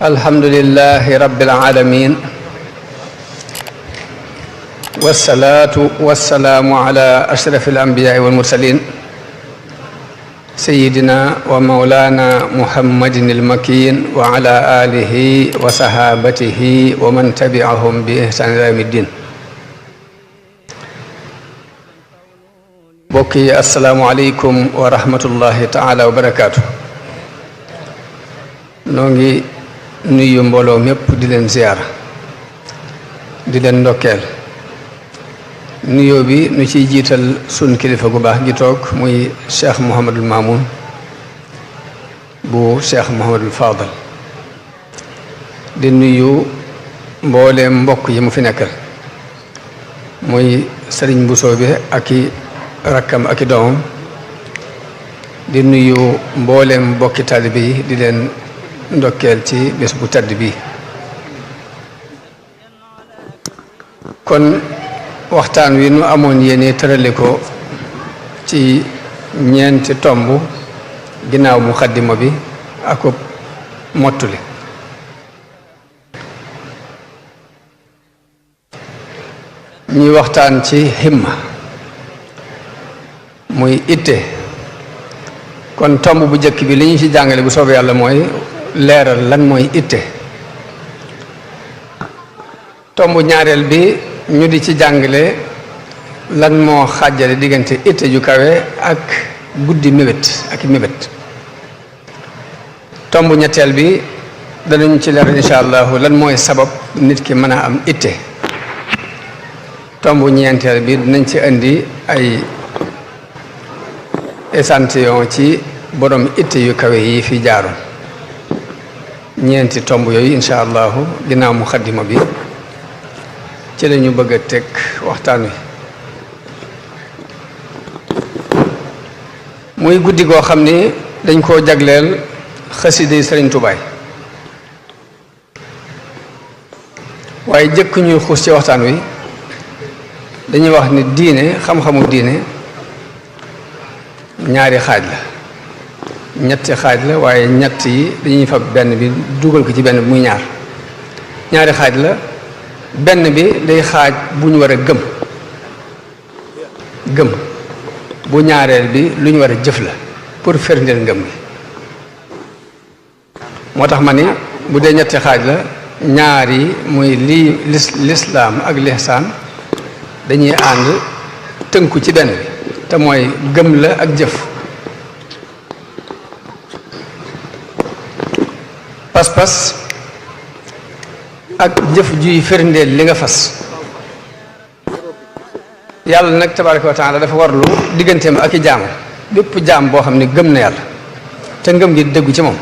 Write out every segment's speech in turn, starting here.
alhamdulillahi rabbil alamin wassalaatu wassalaamu ala ashrafil anbiyaai wal mursalin sayyidina wa mawlana muhammadin al-makin wa ala alihi wa sahabatihi wa man tabi'ahum bi ihsan ila yawmiddin. mbokk yi assalaamu aleykum wa rahmatullahi taala wa barakaatu. noo ngi nuyu mbooloo mépp di leen ziyaara di leen ndokkeel. nuyoo bi nu ciy jiital sun kilifa gu baax gi toog muy cheikh Mouhamadul Mamoun bu cheikh Mouhamadul Fadal di nuyu mbooleem mbokk yi mu fi nekkal muy sëriñ Bousso bi ak i rakkam ak i doomam di nuyu mbooleem mbokki taalibe yi di leen ndokkeel ci bés bu tedd bi. kon waxtaan wi nu amoon yéene tërale ko ci ñeenti tomb ginnaaw muqaddima bi ak mottuli. ñuy waxtaan ci himma muy itte. kon tomb bu njëkk bi li ñu ci jàngale bu soobee yàlla mooy leeral lan mooy itte. tomb ñaareel bi ñu di ci jàngale lan moo xàjjale diggante itte ju kawe ak guddi mébét ak mébét. tomb ñetteel bi danañ ci leer insha allahu lan mooy sabab nit ki mën a am itte. tomb ñeenteel bi dinañ ci indi ay échantillon ci borom itte yu kawe yi fi jaaroon. ñeenti tomb yooyu insha allahu ginnaaw muqaddima bi ci la ñu bëgg a teg waxtaan wi. muy guddi goo xam ni dañ koo jagleel xasida yi Sëriñ Tuubaa. waaye jëkk ñuy xuus ci waxtaan wi dañuy wax ni diine xam-xamu diine ñaari xaaj la ñetti xaaj la waaye ñett yi dañuy fab benn bi dugal ko ci benn bi muy ñaari xaaj la. benn bi day xaaj bu ñu war a gëm bu ñaareel bi lu ñu war a jëf la pour firndeel ngëm gi. moo tax ma ni bu dee ñetti xaaj la ñaar yi muy lislaam ak lihsaan dañuy ànd tënku ci benn bi te mooy gëm la ak jëf. pas-pas ak jëf juy firndeel li nga fas. yàlla nag tabaraka wa taala dafa warlu digganteem ak i jaam bépp jaam boo xam ne gëm na yàlla te ngëm gi dëggu ci moom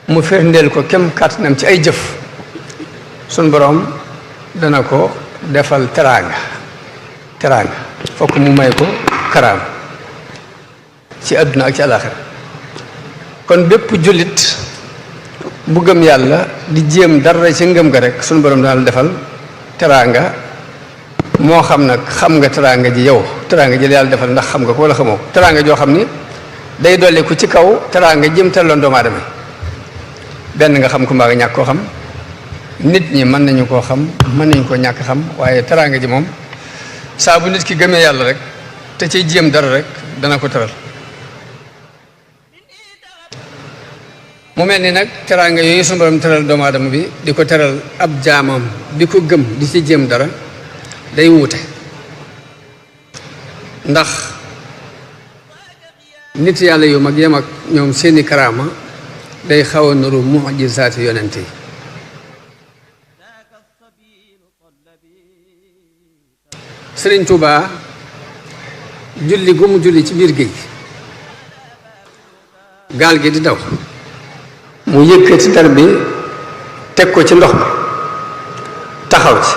mu firndeel ko kem kàttanam ci ay jëf. sun boroom dana ko defal teraanga fokk mu may ko karaam ci àdduna ak ci àllaaxira. kon bépp jullit bu gëm yàlla di jéem dara ci ngëm ga rek sunu borom dana la defal teraanga. moo xam nag xam nga teraanga ji yow teraanga ji la yàlla defal ndax xam nga ko wala xamoo ko. teraanga joo xam ni day dolli ku ci kaw teraanga jëm talloon doomu aadama benn nga xam ko mbaa nga ñàkk koo xam. nit ñi mën nañu koo xam mën nañu koo ñàkk xam waaye teraanga ji moom saa bu nit ki gëmee yàlla rek te ciy jéem dara rek dana ko teral. mu mel ni nag teraanga yooyu sunu borom teral doomu aadama bi di ko teral ab jaamam bi ko gëm di ci jéem dara day wuute. ndax nit yàlla yu mag yam ak ñoom seeni karaama day xaw a nuru mujisaati yonent yi. Sëriñ Tuubaa julli gu mu julli ci biir géej gaal gi di daw mu yëkkati dar bi teg ko ci ndox mi taxaw ci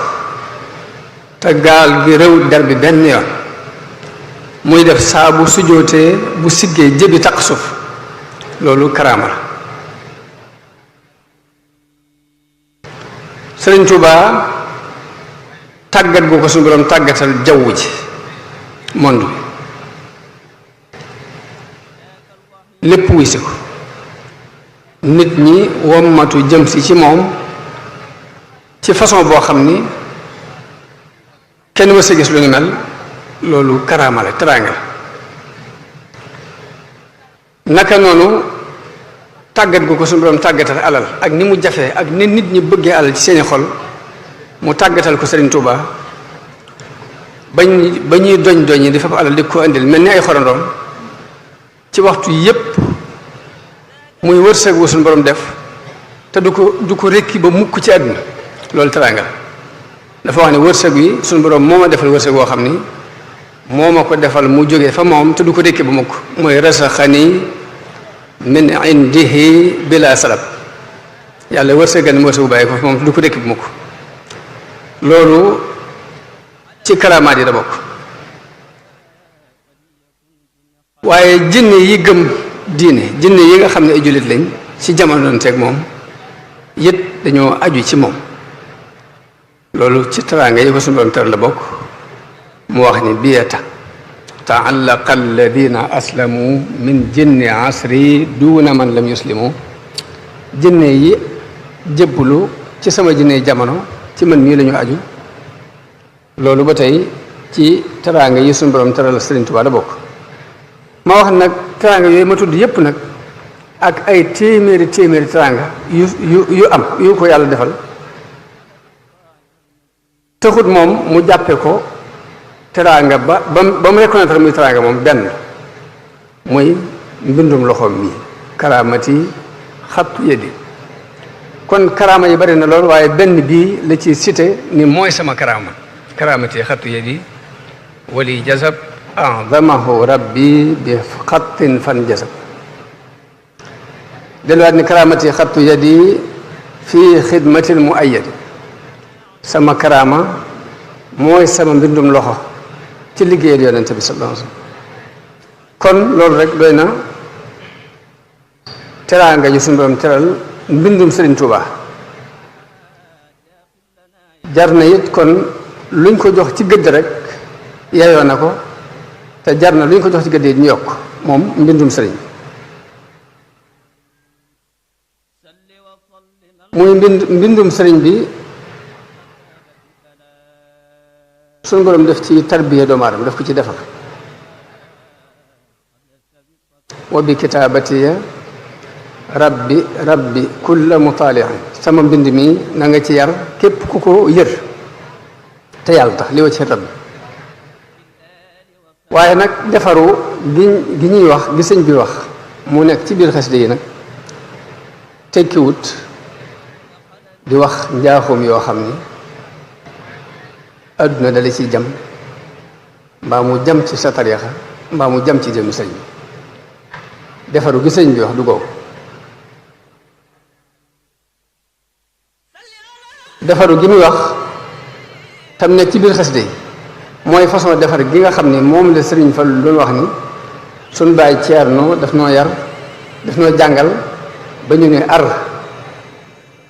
te gaal gi rëwut dar bi benn yoon muy def saa bu sujootee bu siggee jëbi taq suuf loolu karaama la. Sëriñ Tuubaa tàggat gu ko suñu borom tàggatal jaww ji monde bi lépp wuy si ko nit ñi wommatu jëm si ci moom ci façon boo xam ni kenn mës a gis lu ñu mel. loolu karaama la teraanga naka noonu tàggat gu ko suñu borom tàggatal alal ak ni mu jafee ak ni nit ñi bëggee alal ci seeni xol mu tàggatal ko Serigne Touba ba ñuy doñ yi di fab alal di ko indil mel ni ay xorandoom ci waxtu yépp muy wërsëg wu suñu borom def te du ko rekki ba mukk ci àdduna loolu teraanga la dafa wax ne wërsëg wi suñu borom moo ma defal wërsëg woo xam ni moo ma ko defal mu jógee fa moom te du ko rekki ba mukk mooy rasaxani min indihi bila salab yàlla wërsëgal ni wërsëg bu bàyyi ko fa moom te du ko rekki ba mukk loolu ci karaamaat yi da bokk waaye jinne yi gëm diine jinne yi nga xam ne ay jullit lañ ci jamono doon teeg moom yët dañoo aju ci moom loolu ci teraanga yi ko suñu doon tër la bokk mu wax ni biyata taallaqa alladina aslamu min jinni asri duuna man lam yuslimu jinne yi jébbalu ci sama jinne jamono ci man mii la ñu aju loolu ba tey ci teraanga yi suñu borom teral Sëriñ Tuubaa la bokk ma wax nag teraanga yooyu ma tudd yépp nag ak ay téeméeri teraanga yu am yu ko yàlla defal taxut moom mu jàppe ko teraanga ba mu reconnaître muy teraanga moom benn muy mbindum loxoom mi karaamati xattu yeddi kon karaama yi bari na lool waaye benn bii la ci cité ni mooy sama karaamati xattu yeddi wali jazab a'zamahu rabbi bi xattin fan jazab delluwaat ni karaamati xattu yeddi fii xidmatil muayyadi sama karaama mooy sama mbindum loxo ci liggéeyal yonente bi sallallahu alayhi wasallam kon loolu rek doy na teraanga ju suñu borom teral mbindum Serigne Touba jar na it kon luñ ko jox ci gëdd rek yeyoo na ko te jar na luñ ko jox ci gëdd yi ñu yokk moom mbindum Serigne muy mbindum Serigne bi suñu borom def ci tarbiya doomu aadama def ko ci defar wa bi kitaabatiya rabbi kulla mutaaliin sama mbind mi na nga ci yar képp ku ko yër te yàlla tax li wa ci rabbi waaye nag defaru gi ñuy wax gi sëñ bi wax mu nekk ci biir xasida yi nag tekkiwut di wax njaaxum yoo xam ni adduna dala ciy jam mbaa mu jam ci sa tariixa mbaa mu jam ci jëmmi sëñ bi defaru gi sëñ bi wax du googu defaru gi muy wax tam nekk ci biir xasida yi mooy façon defar gi nga xam ni moom la Sëriñ Fallu doon wax ni suñ bàyyi Ceerno daf noo yar daf noo jàngal ba ñu ne ar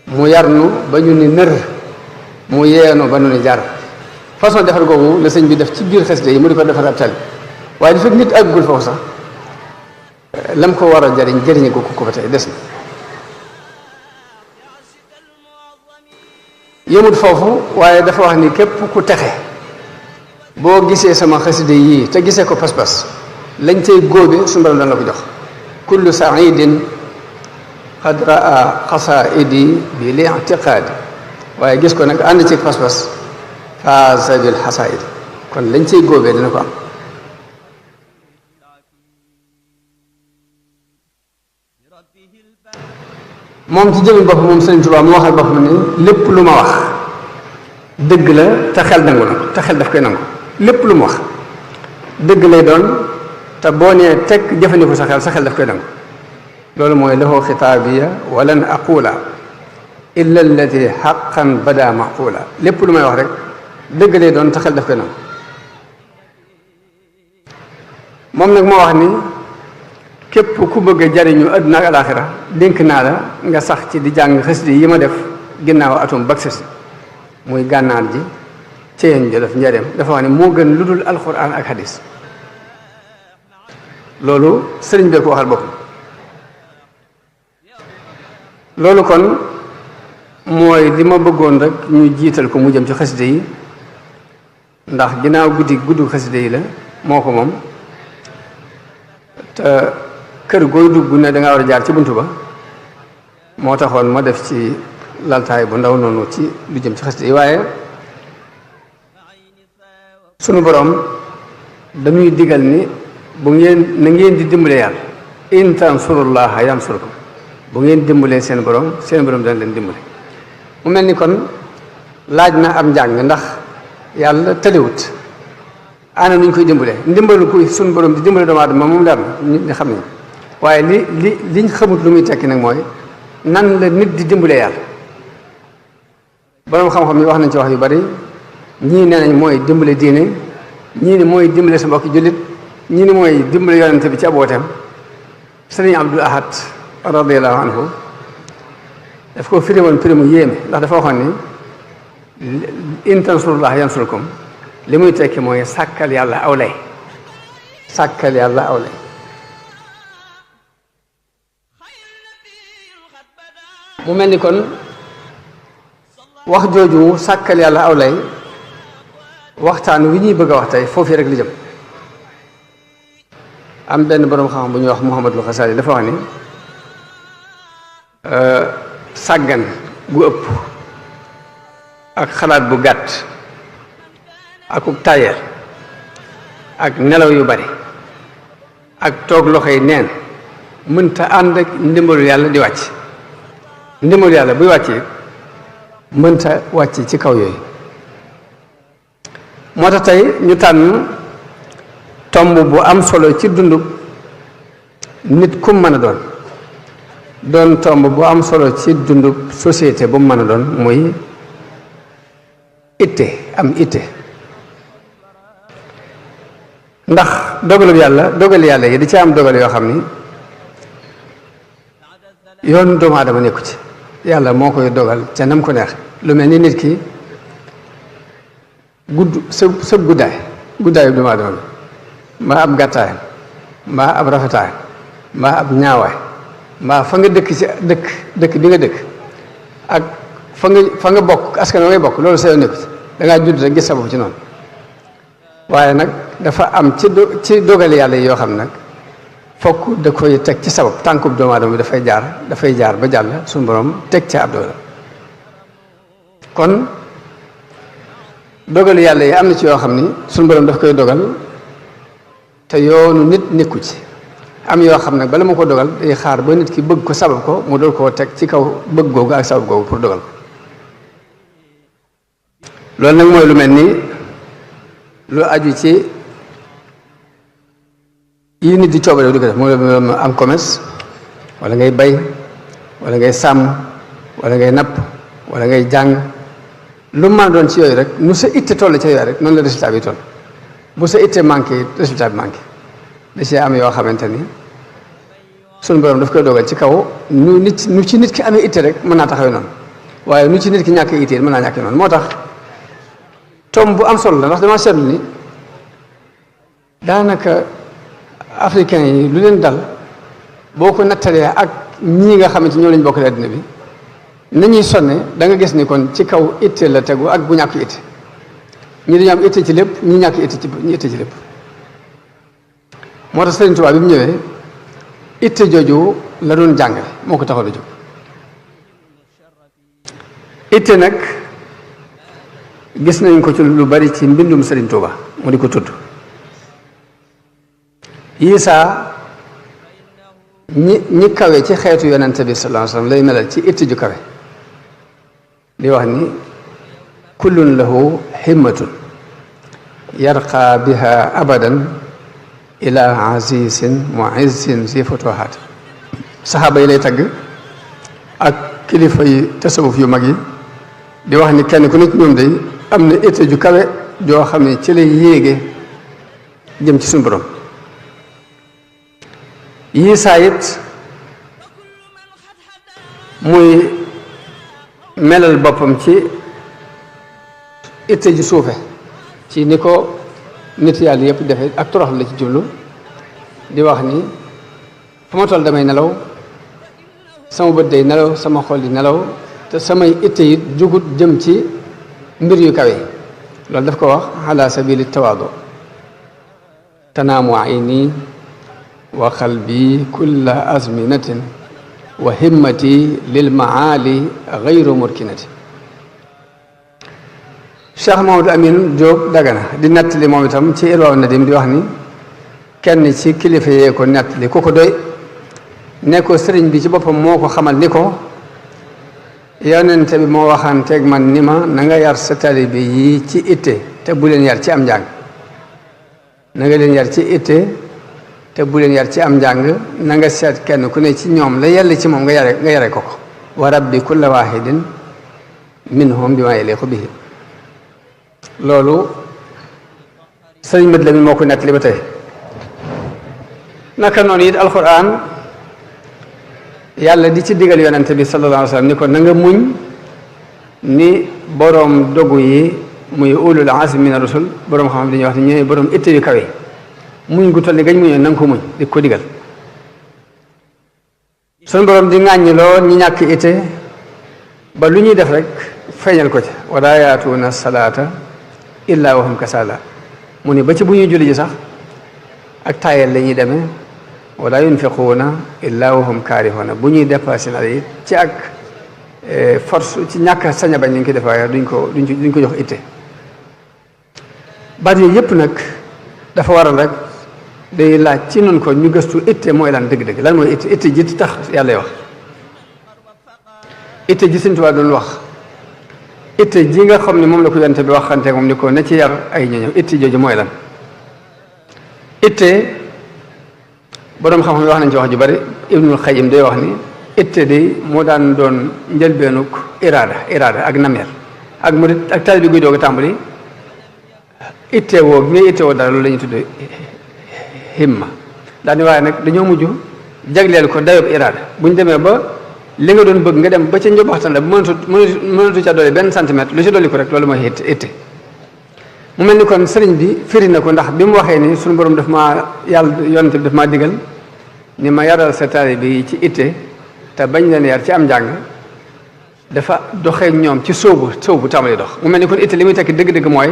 mu yar nu ba ñu ne nër mu yeenu ba ñu ne jar façon defar googu la sëñ bi def ci biir xasida yi mu di ko defar ab tali waaye dafa nit àggul foofu sax lam ko war a jëriñe ko ko ba tey des na yëmut foofu waaye dafa wax ni képp ku texe boo gisee sama xasida yii te gisee ko pas-pas lañ cay góobe suñu borom dana la ko jox kullu saidin qad raa xasaidi bi li i'tiqaadi waaye gis ko nag ànd ci pas-pas faasa bil xasaid kon lañ cay góobee dina ko am moom ci jëmi bopp moom Sëriñ Tuubaa mu waxal boppam ni lépp lu ma wax dëgg la te xel nangu na te xel daf koy nangu lépp lu ma wax dëgg lay doon te boo nee teg jëfandikoo sa xel daf koy nangu loolu mooy lahu xitaabiya walan aqula illa allati xaqan bada maqula lépp lu may wax rek dëgg lay doon te xel daf koy nangu moom nag moo wax ni képp ku bëgg a jariñu àdduna ak alaaxira dénk naa la nga sax ci di jàng xasida yi ma def ginnaaw atum baksasi muy gànnaar ji ceyeen jolof njareem dafa wax ne moo gën lu dul alxuraan ak hadis loolu sëriñ bee ko waxal boppam loolu kon mooy li ma bëggoon rek ñu jiital ko mu jëm ci xasida yi ndax ginnaaw guddi xasida yi la moo ko moom te kër gooy dugg ne da ngaa war a jaar ci buntu ba moo taxoon ma def ci laltaay bu ndaw noonu ci lu jëm ci xasida yi waaye sunu borom dañuy digal ni na ngeen di dimbale yàlla in tansurullaha yansurkum bu ngeen dimbalee seen borom dana leen dimbale mu mel ni kon laaj na am njàng ndax yàlla tëliwut ana nuñ koy dimbalee ndimbalu ko sunu borom di dimbale doomu aadama moom leer na nit ñi xam nañ waaye liñ xamut lu muy tekki nag mooy nan la nit di dimbalee yàlla borom xam-xam yi wax nañ ci wax yu bari ñii nee nañ mooy dimbale diine ñii ni mooy dimbale sa mbokki jullit ñii ni mooy dimbale yonente bi ci ab wooteem sëriñ Abdul Ahad radiyallahu anhu daf ko firi woon firi mu yéeme ndax dafa waxoon ni in tansurullah yansurkum li muy tekki mooy sàkkal yàlla aw lay sàkkal yàlla aw lay mu mel ni kon wax jooju sàkkal yàlla aw lay waxtaan wi ñuy bëgg a wax tey foofu rek li jëm am benn boroom xam bu ñuy wax Muhammadul Xasaali dafa wax ni sàggan gu ëpp ak xalaat bu gàtt akuk tayel ak nelaw yu bari ak toog loxo yi neen mënta ànd ak ndimbalu yàlla di wàcc ndimbalu yàlla buy wàccee mënta wàcc ci kaw yooyu moo tax tey ñu tànn tomb bu am solo ci dundu nit ku mën a doon tomb bu am solo ci dundu société bu mu mën a doon muy itte am itte ndax dogalu yàlla yi di ci am dogal yoo xam ni yoon doomu aadama nekku ci yàlla moo koy dogal ca nam ko neex lu mel ni nit ki sa guddaayu doomu aadama bi mbaa ab gàttaayam mbaa ab rafetaayam mbaa ab ñaawaay mbaa fa nga dëkk ci dëkk bi nga dëkk ak fa nga bokk askan wa ngay bokk loolu sa yoon nekku ci da ngaa judd rek gis sa bopp ci noonu waaye nag dafa am ci dogali yàlla yi yoo xam nag fokk da koy teg ci sabab tànkub doomu aadama bi dafay jaar ba jàll suñu borom teg ca ab dogal kon dogal yàlla yi am na ci yoo xam ni suñu borom daf koy dogal te yoonu nit nekku ci am yoo xam nag bala ma ko dogal day xaar ba nit ki bëgg ko sabab ko mu dool koo teg ci kaw bëgg googu ak sabab googu pour dogal ko loolu nag mooy lu mel ni lu aju ci yi nit di coobare di ko def mooy am commerce wala ngay bay wala ngay sàmm wala ngay napp wala ngay jàng lu mën a doon ci yooyu rek nu sa itte toll ci yooyu rek noonu la résultat bi toll bu sa itte manqué résultat bi manqué da cee am yoo xamante ni sunu borom daf koy dogal ci kaw nu ci nit ki amee itte rek mën naa taxawee noonu waaye nu ci nit ki ñàkk itte mën naa ñàkkee noonu moo tax tom bu am solo la ndax dama seetlu ni daanaka africain yi lu leen dal boo ko nattalee ak ñii nga xamante ñoo lañ bokk àddina bi nañuy sonne da nga gis ni kon ci kaw itte la tegu ak bu ñàkk itte ñi dañu am itte ci lépp ñi ñàkk itte ci lépp moo tax Sëriñ Tuubaa bi mu ñëwee itte jooju la doon jàngale moo ko taxaw a jóg itte nag gis nañ ko ci lu bari ci mbindum Sëriñ Tuubaa mu di ko tudd Isaa ñi kawe ci xeetu yonente bi sallallahu alayhi wa sallam lay melal ci itte ju kawe di wax ni kullun lahu himmatun yarqa biha abadan ila azizin muizzin zi futuhat saxaaba yi lay tagg ak kilifa yi tasawuf yu mag yi di wax ni kenn ku nit ñoom day am na itte ju kawe joo xam ne ci lay yéege jëm ci suñu borom yii saa it muy melal boppam ci itte ji suufe ci ni ko nit yàlla yëpp defe ak toroxlu la ci jublu di wax ni fu ma toll damay nelaw sama bët day nelaw sama xol di nelaw te samay itte it jugut jëm ci mbir yu kawe loolu daf ko wax ala sabili tawaadu tanaamu ayni wa qalbi kulla azminatin wa himmati lil maali gayru murkinati Cheikh Mamadou Amin Diop Dagana di nettali moom itam ci Irwaa Nadim di wax ni kenn ci kilifa yee ko nettali ku ko doy ne ko sëriñ bi ci boppam moo ko xamal ni ko yonente bi moo waxanteeg man ni ma na nga yar sa taalibe yi ci itte te bu leen yar ci am njàng na nga leen yar ci itte te bu leen yar ci am njàng na nga seet kenn ku ne ci ñoom la yàlla ci moom nga yare ko ko wa rabbi kulla wahidin minhum bi ma yaliqu bihi loolu sëriñ Mad Lamin moo ko nettali ba tey naka noonu it alquran yàlla di ci digal yonente bi sallallahu alayhi wa sallam ni ko na nga muñ ni boroom dogu yi muy ulul azmi mina rusul boroom xam dañuy wax ne ñooy boroom itte yu kawe muñ gu toll ni gañ muñoon na nga ko muñ di ko digal suñu boroom di ŋàññiloo ñi ñàkk itte ba lu ñuy def rek feeñal ko ci wala yaatuuna salaata illa wahum kasala mu ni ba ci bu ñuy julli ji sax ak taayal la ñuy demee wala yunfiquuna illa wahum kaarihuuna bu ñuy dépassé na it ci ak force ci ñàkk sañ a bañ ñu koy def waaye duñ ko jox itte baat yooyu yëpp nag dafa waral rek day laaj ci nun ko ñu gëstu itte mooy lan dëgg-dëgg lan mooy itte ji tax yàlla wax itte ji Sëñ Tuubaa doon wax itte ji nga xam ne moom la ko yonent bi waxante moom ni ko na ci yar ay ñoñam itte jooju mooy lan itte boroom xam-xam wax nañ ci wax ju bari Ibnul Qayyim day wax ni itte de moo daan doon njëlbeenuk iraada ak nameel ak mu ak taalibe bi guy doog a tàmbali itte woo bi ngay itte woo dara loolu la ñuy tuddee himma daal ni waaye nag dañoo mujj jagleel ko dayob iraada bu ñu demee ba li nga doon bëgg nga dem ba ca njobaxtan la bu mënatu ca dolli benn centimètre lu ci dolli ko rek loolu mooy itte mu mel ni kon sëriñ bi firi na ko ndax bi mu waxee ni suñu borom daf maa yàlla yonent bi daf maa digal ni ma yaral sa taalibe yi ci itte te bañ leen yar ci am njàng dafa doxee ñoom ci sóobu tàmbali dox mu mel ni kon itte li muy tekki dëgg-dëgg mooy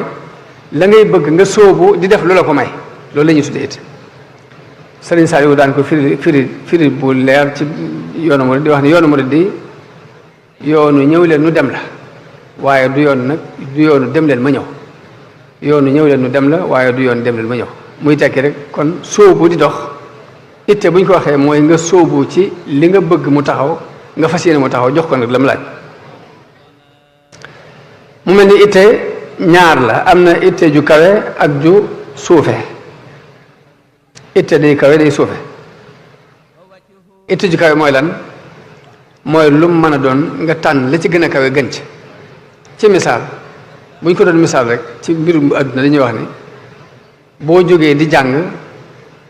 la ngay bëgg nga sóobu di def lu la ko may loolu la ñuy tuddee itte sëriñ Saliou daan ko firi bu leer ci yoonu murid di wax ni yoonu murid di yoonu ñëw leen nu dem la waaye du yoon nag du yoonu dem leen ma ñëw yoonu ñëw leen nu dem la waaye du yoon dem leen ma ñëw muy tekki rek kon sóobu di dox itte bu ñu ko waxee mooy nga sóobu ci li nga bëgg mu taxaw nga fas yéene mu taxaw jox ko nag la mu laaj mu mel ni itte ñaar la am na itte ju kawe ak ju suufe itte day kawe day suufe itte ju kawe mooy lan mooy lu mu mën a doon nga tànn la ci gën a kawe gën ci misaal bu ñu ko doon misaal rek ci mbirum àdduna dañuy wax ni boo jógee di jàng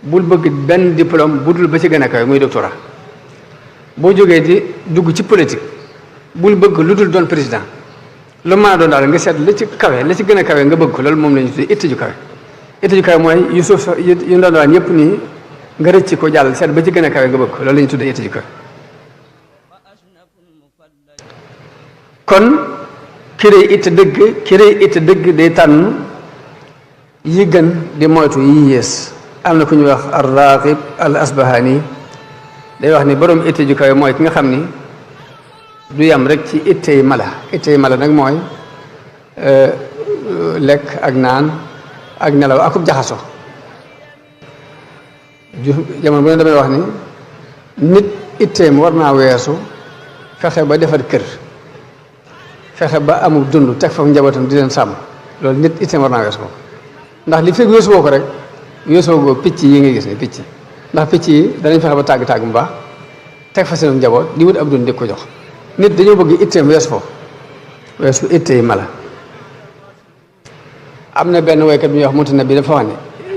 bul bëgg benn diplôme bu dul ba ci gën a kawe muy doctorat boo jógee di dugg ci politique bul bëgg lu dul doon président lu mën a doon daal nga seet la ci kawe la ci gën a kawe nga bëgg ko loolu moom la ñu tuddee itte ju kawe itte ju kawe mooy yu suuf yu ndondaan ñëpp nii nga rëcc ko jàll seet ba ci gën a kawe nga bëgg ko loolu la ñu tuddee itte ju kawe kon kiré itte dëgg day tànn yi gën di moytu yi yées am na ku ñuy wax ar-Raghib al-Asbahani day wax ni borom itte ju kawe mooy ki nga xam ni du yam rek ci ittey mala nag mooy lekk ak naan ak nelaw akub jaxaso jamono bu ne damay wax ni nit itteem war naa weesu fexe ba defar kër fexe ba amul dund teg fa njabootam di leen sàmm loolu nit itteem war naa weesu ko ndax li fekk weesu woo ko rek weesoo goo picc yi nga gis ne picc ndax picc yi danañ fexe ba tàgg mu baax teg fa seen njaboot di wut ab dund di ko jox nit dañoo bëgg itteem weesu foofu weesu ittey mala am na benn woykat bi ñuy wax Mutanabbi dafa wax ne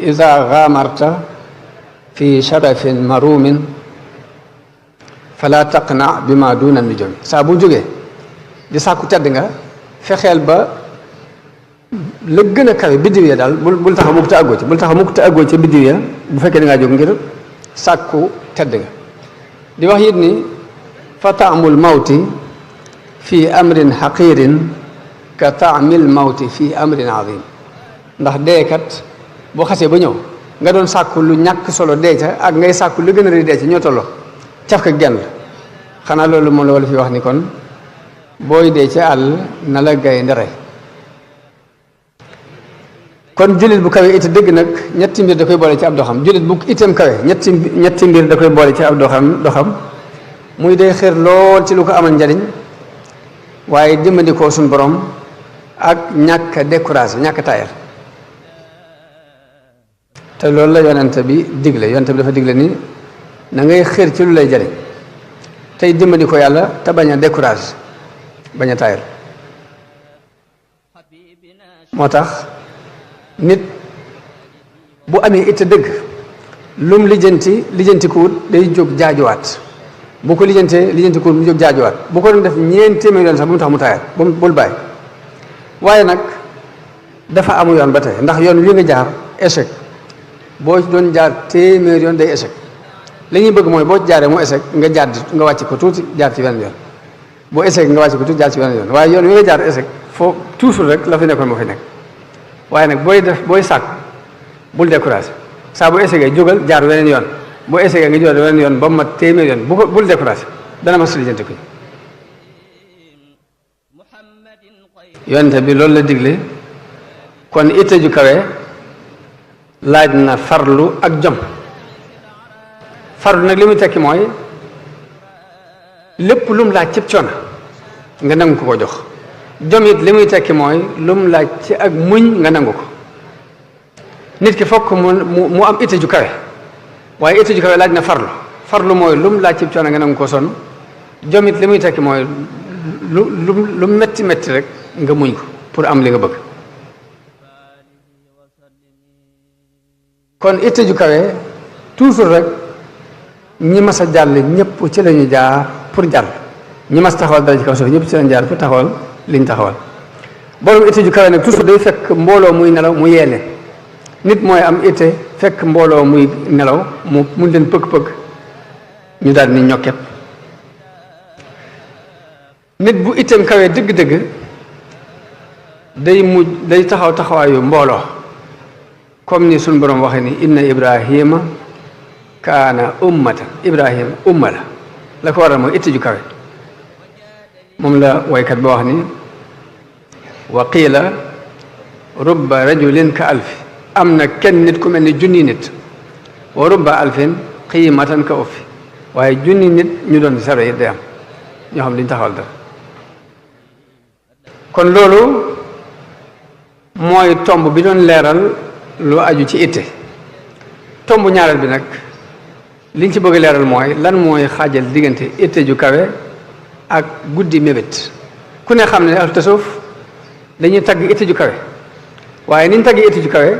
iza ghamarta fi sharafin marumin fala taqna bima duna nujum saa bu jógee di sàkku tedd nga fexeel ba la gën a kawe biddiw ya daal bul taxaw mukk te àggoo ci bul taxaw mukk te àggoo ci biddiw ya bu fekkee da ngaa jóg ngir sàkku tedd nga di wax it ni fa taamul mawti fi amrin xaqirin ka taamil mawti fi amrin azim ndax deekat boo xasee ba ñëw nga doon sàkku lu ñàkk solo dee ca ak ngay sàkku lu gën a rëy dee ca ñoo tolloo caf ka genn xanaa loolu moom la wala fi wax ni kon booy dee ca àll na la gay ndere kon jullit bu kawe it dëgg nag ñetti mbir da koy boole ci ab doxam jullit bu itam kawe ñetti mbir da koy boole ci ab doxam muy day xër lool ci lu ko amal njariñ waaye dimbandikoo suñ borom ak ñàkk a découragé ñàkk a taayal te loolu la yonent bi digle yonent bi dafa digle ni na ngay xër ci lu lay jariñ tey dimbandikoo yàlla te bañ a découragé bañ a taayal moo tax nit bu amee itte dëgg lum lijjanti kuwut day jóg jaajuwaat bu ko lijjanti kuwut mu jóg jaajuwaat bu ko doon def ñeent téeméer yoon sax bu mu tax mu taayal bul bàyyi waaye nag dafa amu yoon ba tey ndax yoon wi nga jaar échec boo doon jaar téeméer yoon day échec li ñuy bëgg mooy boo jaaree mu échec nga wàcc ko tuuti jaar ci benn yoon boo échec nga wàcc ko tuuti jaar ci benn yoon waaye yoon wi nga jaar échec foo toujours rek la fi nekkoon moo fi nekk waaye nag booy sàkk bul découragé saa bu essayé jógal jaar weneen yoon boo essayé nga jógal weneen yoon ba mu mat téeméer yoon bul découragé dana ma lijjanti ko yonente bi loolu la digle kon itte ju kawe laaj na farlu ak jom farlu nag li muy tekki mooy lépp lum laaj cib coono nga nangu ko jox jom it li muy tekki mooy lum laaj ci ak muñ nga nangu ko nit ki fokk mu am itte ju kawe waaye itte ju kawe laaj na farlu mooy lum laaj cib coono nga nangu ko sonn jom it li muy tekki mooy lu metti rek nga muñ ko pour am li nga bëgg kon itte ju kawe toujours rek ñi mas a jàll ñëpp ci lañu jaar pour jàll ñi mas taxawal dara ci kaw suuf ñëpp ci lañu jaar pour taxawal liñ taxawal borom itte ju kawe nag toujours day fekk mbooloo muy nelaw mu yeele nit mooy am itte fekk mbooloo muy nelaw mu leen pëgg-pëgg ñu daal ni ñokket nit bu itteem kawe dëgg-dëgg day taxawaayu mbooloo comme ni suñ borom waxee ni inna ibrahima kaana ummatan ibrahima umma la ko waral mooy itte ju kawe moom la waykat ba wax ni wa qiila rubba rajulin ka alfi am na kenn nit ku mel ni junni nit wa rubba alfin qiimatan ka uffi waaye junni nit ñu doon saro it day am ñoo xam duñ taxawal dara kon loolu mooy tomb bi doon leeral lu aju ci itte tomb ñaareel bi nag liñ ci bëgg leeral mooy lan mooy xaajal diggante itte ju kawe ak guddi mébét ku ne xam ne ahlu tasawuf dañuy tagg itte ju kawe waaye niñ tagg itte ju kawe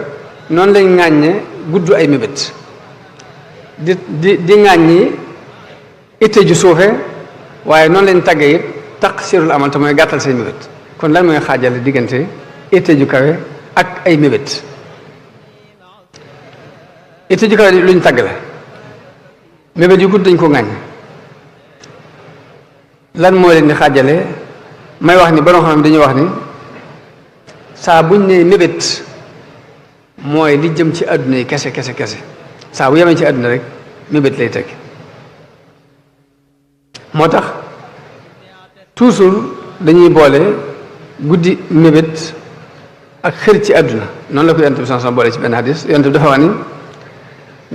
noonu lañ ŋàññe gudd ay mébét di ŋàññi itte ju suufe waaye noonu lañ tagge it taqsirul amal te mooy gàttal say mébét kon lan mooy xaajal diggante itte ju kawe ak ay mébét itte ju kawe luñ tagg la mébét yu gudd dañ ko ŋàññ lan moo leen di xaajale may wax ni borom xam dañuy wax ni saa buñ ne mébét mooy li jëm ci àdduna yi kese saa bu yemee ci àdduna rek mébét lay teg moo tax toujours dañuy boole guddi mébét ak xër ci àdduna noonu la ko yonent bi sallallahu alayhi wasallam boole ci benn hadis yonent bi dafa wax ni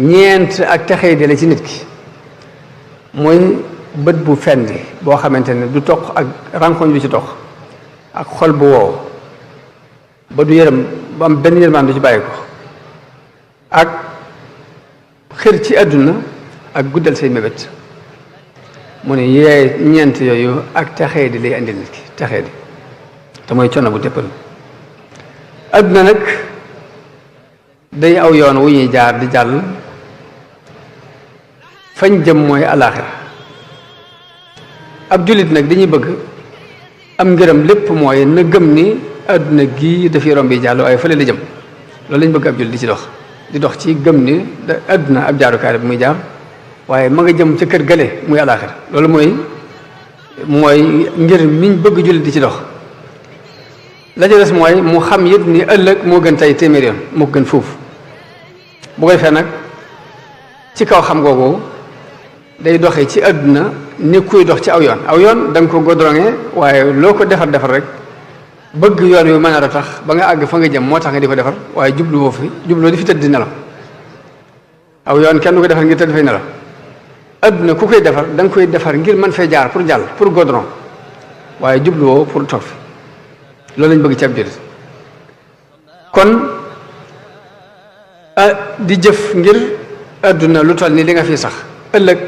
ñeent ak texey dale ci nit ki mooy bët bu fendi boo xamante ne du toq ak rankoñ du ci toq ak xol bu wow ba du yërëm bu am benn yërmaan du ci bàyyi ko ak xër ci àdduna ak guddal say mébét mu ne ñeent yooyu ak texee di lay andil nit ki texee di te mooy coono bu téppal àdduna nag day aw yoon wu ñuy jaar di jàll fañ jëm mooy alaaxira ab jullit nag dañuy bëgg am ngërëm lépp mooy na gëm ni àdduna gii dafay romb yi jàll waaye fële la jëm loolu lañ bëgg ab jullit di dox ci gëm ni àdduna ab jaarukaay bi muy jaar waaye ma nga jëm ca kër gale muy alaaxira loolu mooy mooy ngir miñ bëgg jullit di ci dox la ca des mooy mu xam it ni ëllëg moo gën tey téeméer yoon moo gën foofu bu ko defee nag ci kaw xam googu day doxee ci àdduna ni kuy dox ci aw yoon da nga ko godrongé waaye loo ko defar rek bëgg yoon wi mën a tax ba nga àgg fa nga jëm moo tax nga di ko defar waaye jubluwoo di fi tëdd di nelaw aw yoon kenn du ko defar ngir tëdd fay nelaw àdduna ku koy defar da nga koy defar ngir mën fay jaar pour jàll pour godron waaye jubluwoo pour toog fi loolu lañ bëgg ci ab jullit kon di jëf ngir àdduna lu toll ni li nga fiy sax ëllëg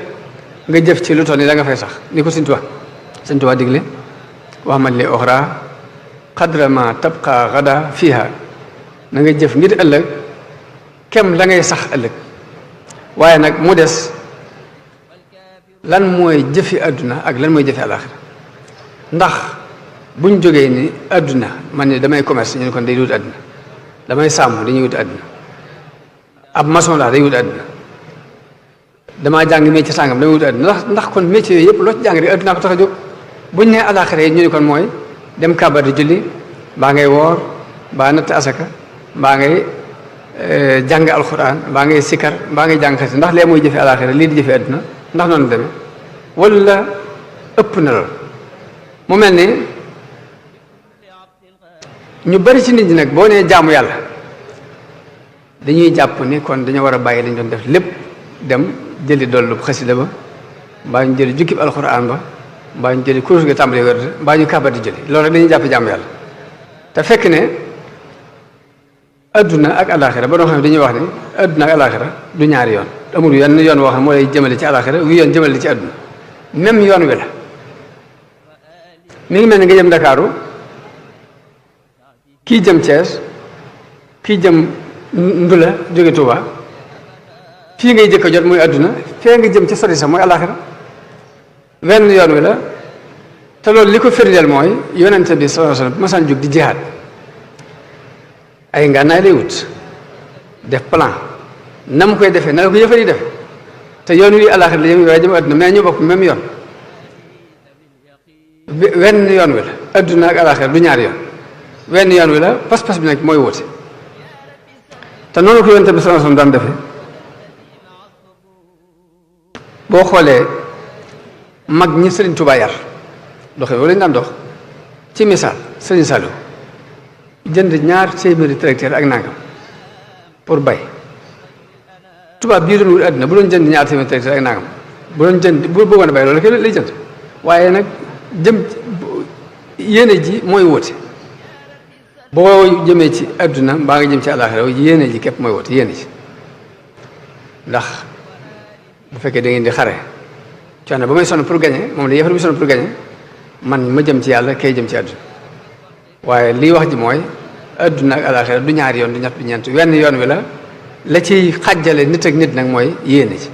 nga jëf ci lu toll ni la nga fay sax ni ko Sëñ Tuubaa digle wax man li oxra xadra ma tabqa gada fiha na nga jëf ngir ëllëg kem la ngay sax ëllëg waaye nag mu des lan mooy jëfi àdduna ak lan mooy jëfi àlaxira ndax buñ jógee ni àdduna man ni damay commerce ñu ne kon day wut àdduna damay sàmm dañuy wut àdduna ab maçon la day wut àdduna damaa jàng métier sàngam damay wut àdduna ndax kon métier yooyu yëpp loo ci jàng rek àdduna ko tax a jóg buñ nee àlaxira yi ñu ne kon mooy dem kàbbar di julli mbaa ngay woor mbaa natt asaka mbaa ngay jàng alxuraan mbaa ngay sikkar mbaa ngay jàng xasida ndax lee mooy jëfe àlaxira lii di jëfe àdduna ndax noonu demee wala ëpp na lool mu mel ni ñu bari ci nit ñi nag boo nee jaamu yàlla dañuy jàpp ni kon dañoo war a bàyyi lañ doon def lépp dem jëli dollu xasida ba mbaa ñu jëli jukkib alxuraan ba mbaa ñu jëli kurus ga tàmbali wér mbaa ñu kàbbar di jëli loolu rek dañuy jàpp jaamu yàlla te fekk ne adduna ak alaxira ba doon xam ne dañuy wax ni adduna ak alaxira du ñaari yoon amul yenn yoon woo xam moo lay jëmale ci alaxira wi yoon jëmale ci adduna même yoon wi la mi ngi mel ni nga jëm Ndakaaru kii jëm Thiès kii jëm Ndula jóge Touba fii ngay jëkk a jot muy adduna fee nga jëm ci sori sax mooy alaxira wenn yoon wi la te loolu li ko firndeel mooy yonente bi sallallahu alayhi wasallam masaan jóg di jihaad ay ngànnaay lay wut def plan na mu koy defee na la ko yëfar yi def te yoon wi alaxira la jëm waaye jëm adduna mais ñu bokk même yoon wenn yoon wi la adduna ak alaxira du ñaari yoon wenn yoon wi la pas-pas bi nag mooy wute te noonu ko yonente bi sallallahu alayhi wasallam daan defee boo xoolee mag ñi Sëriñ Tuubaa yar doxe wala ñu daan dox ci misaal Sëriñ Saliou jënd 2 téeméeri tracteur ak nangam pour bay tubaab bii doon wut àddina bu doon jënd 2 téeméeri tracteur ak nangam bu doon jënd bu bëggoon a bay loolu kay lay jënd waaye nag jëm yéene ji mooy wóote boo jëmee ci àdduna mbaa nga jëm ci àllaaxira yéene ji képp mooy wóote yéene ji ndax bu fekkee da ngeen di xare coono ba may sonn pour gagner moom la yëfar bi sonn pour gagner man ma jëm ci yàlla kay jëm ci àdduna waaye lii wax ji mooy àdduna ak àllaaxira du ñaari yoon du ñett du ñeent wenn yoon wi la ciy xàjjale nit ak nit nag mooy yéene ji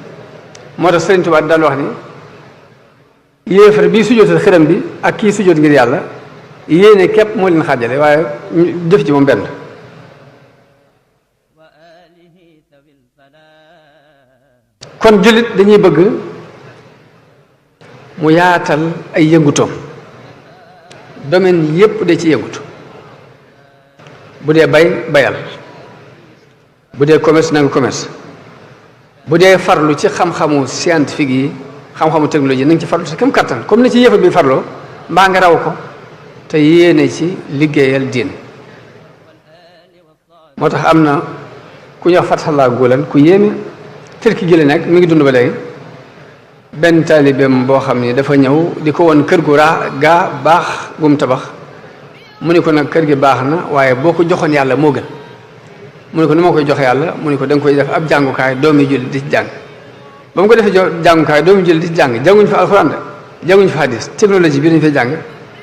moo tax Sëriñ Tuubaa daan wax ni yéefar bii sujjóotal xërëm bi ak kii sujjóot ngir yàlla yéene képp moo leen xàjjale waaye jëf ji moom benn kon jullit dañuy bëgg mu yaatal ay yëngutoom domaine yépp da ci yëngutu bu dee bayal bu dee commerce na nga commerce bu dee farlu ci xam-xamu scientifique yi xam-xamu technologie na nga ci farlu sa kem kattan comme ni ci yëfa bi farloo mbaa nga raw ko te yéene ci liggéeyal diin moo tax am na ku ñuy wax Fathallah Gulen ku yéeme Turki gi la nekk mi ngi dund ba léegi benn taalibeem boo xam ni dafa ñëw di ko woon kër gu gaa baax gum tabax mu ni ko nag kër gi baax na waaye boo ko joxoon yàlla moo gën mu ni ko nu ma koy joxe yàlla mu ni ko da nga koy def ab jàngukaay doomi julli di ci jàng ba mu ko defee jàngukaay doomi julli di ci jàng jànguñ fa alxuraan de jànguñ fa hadis technologie bi dañ fay jàng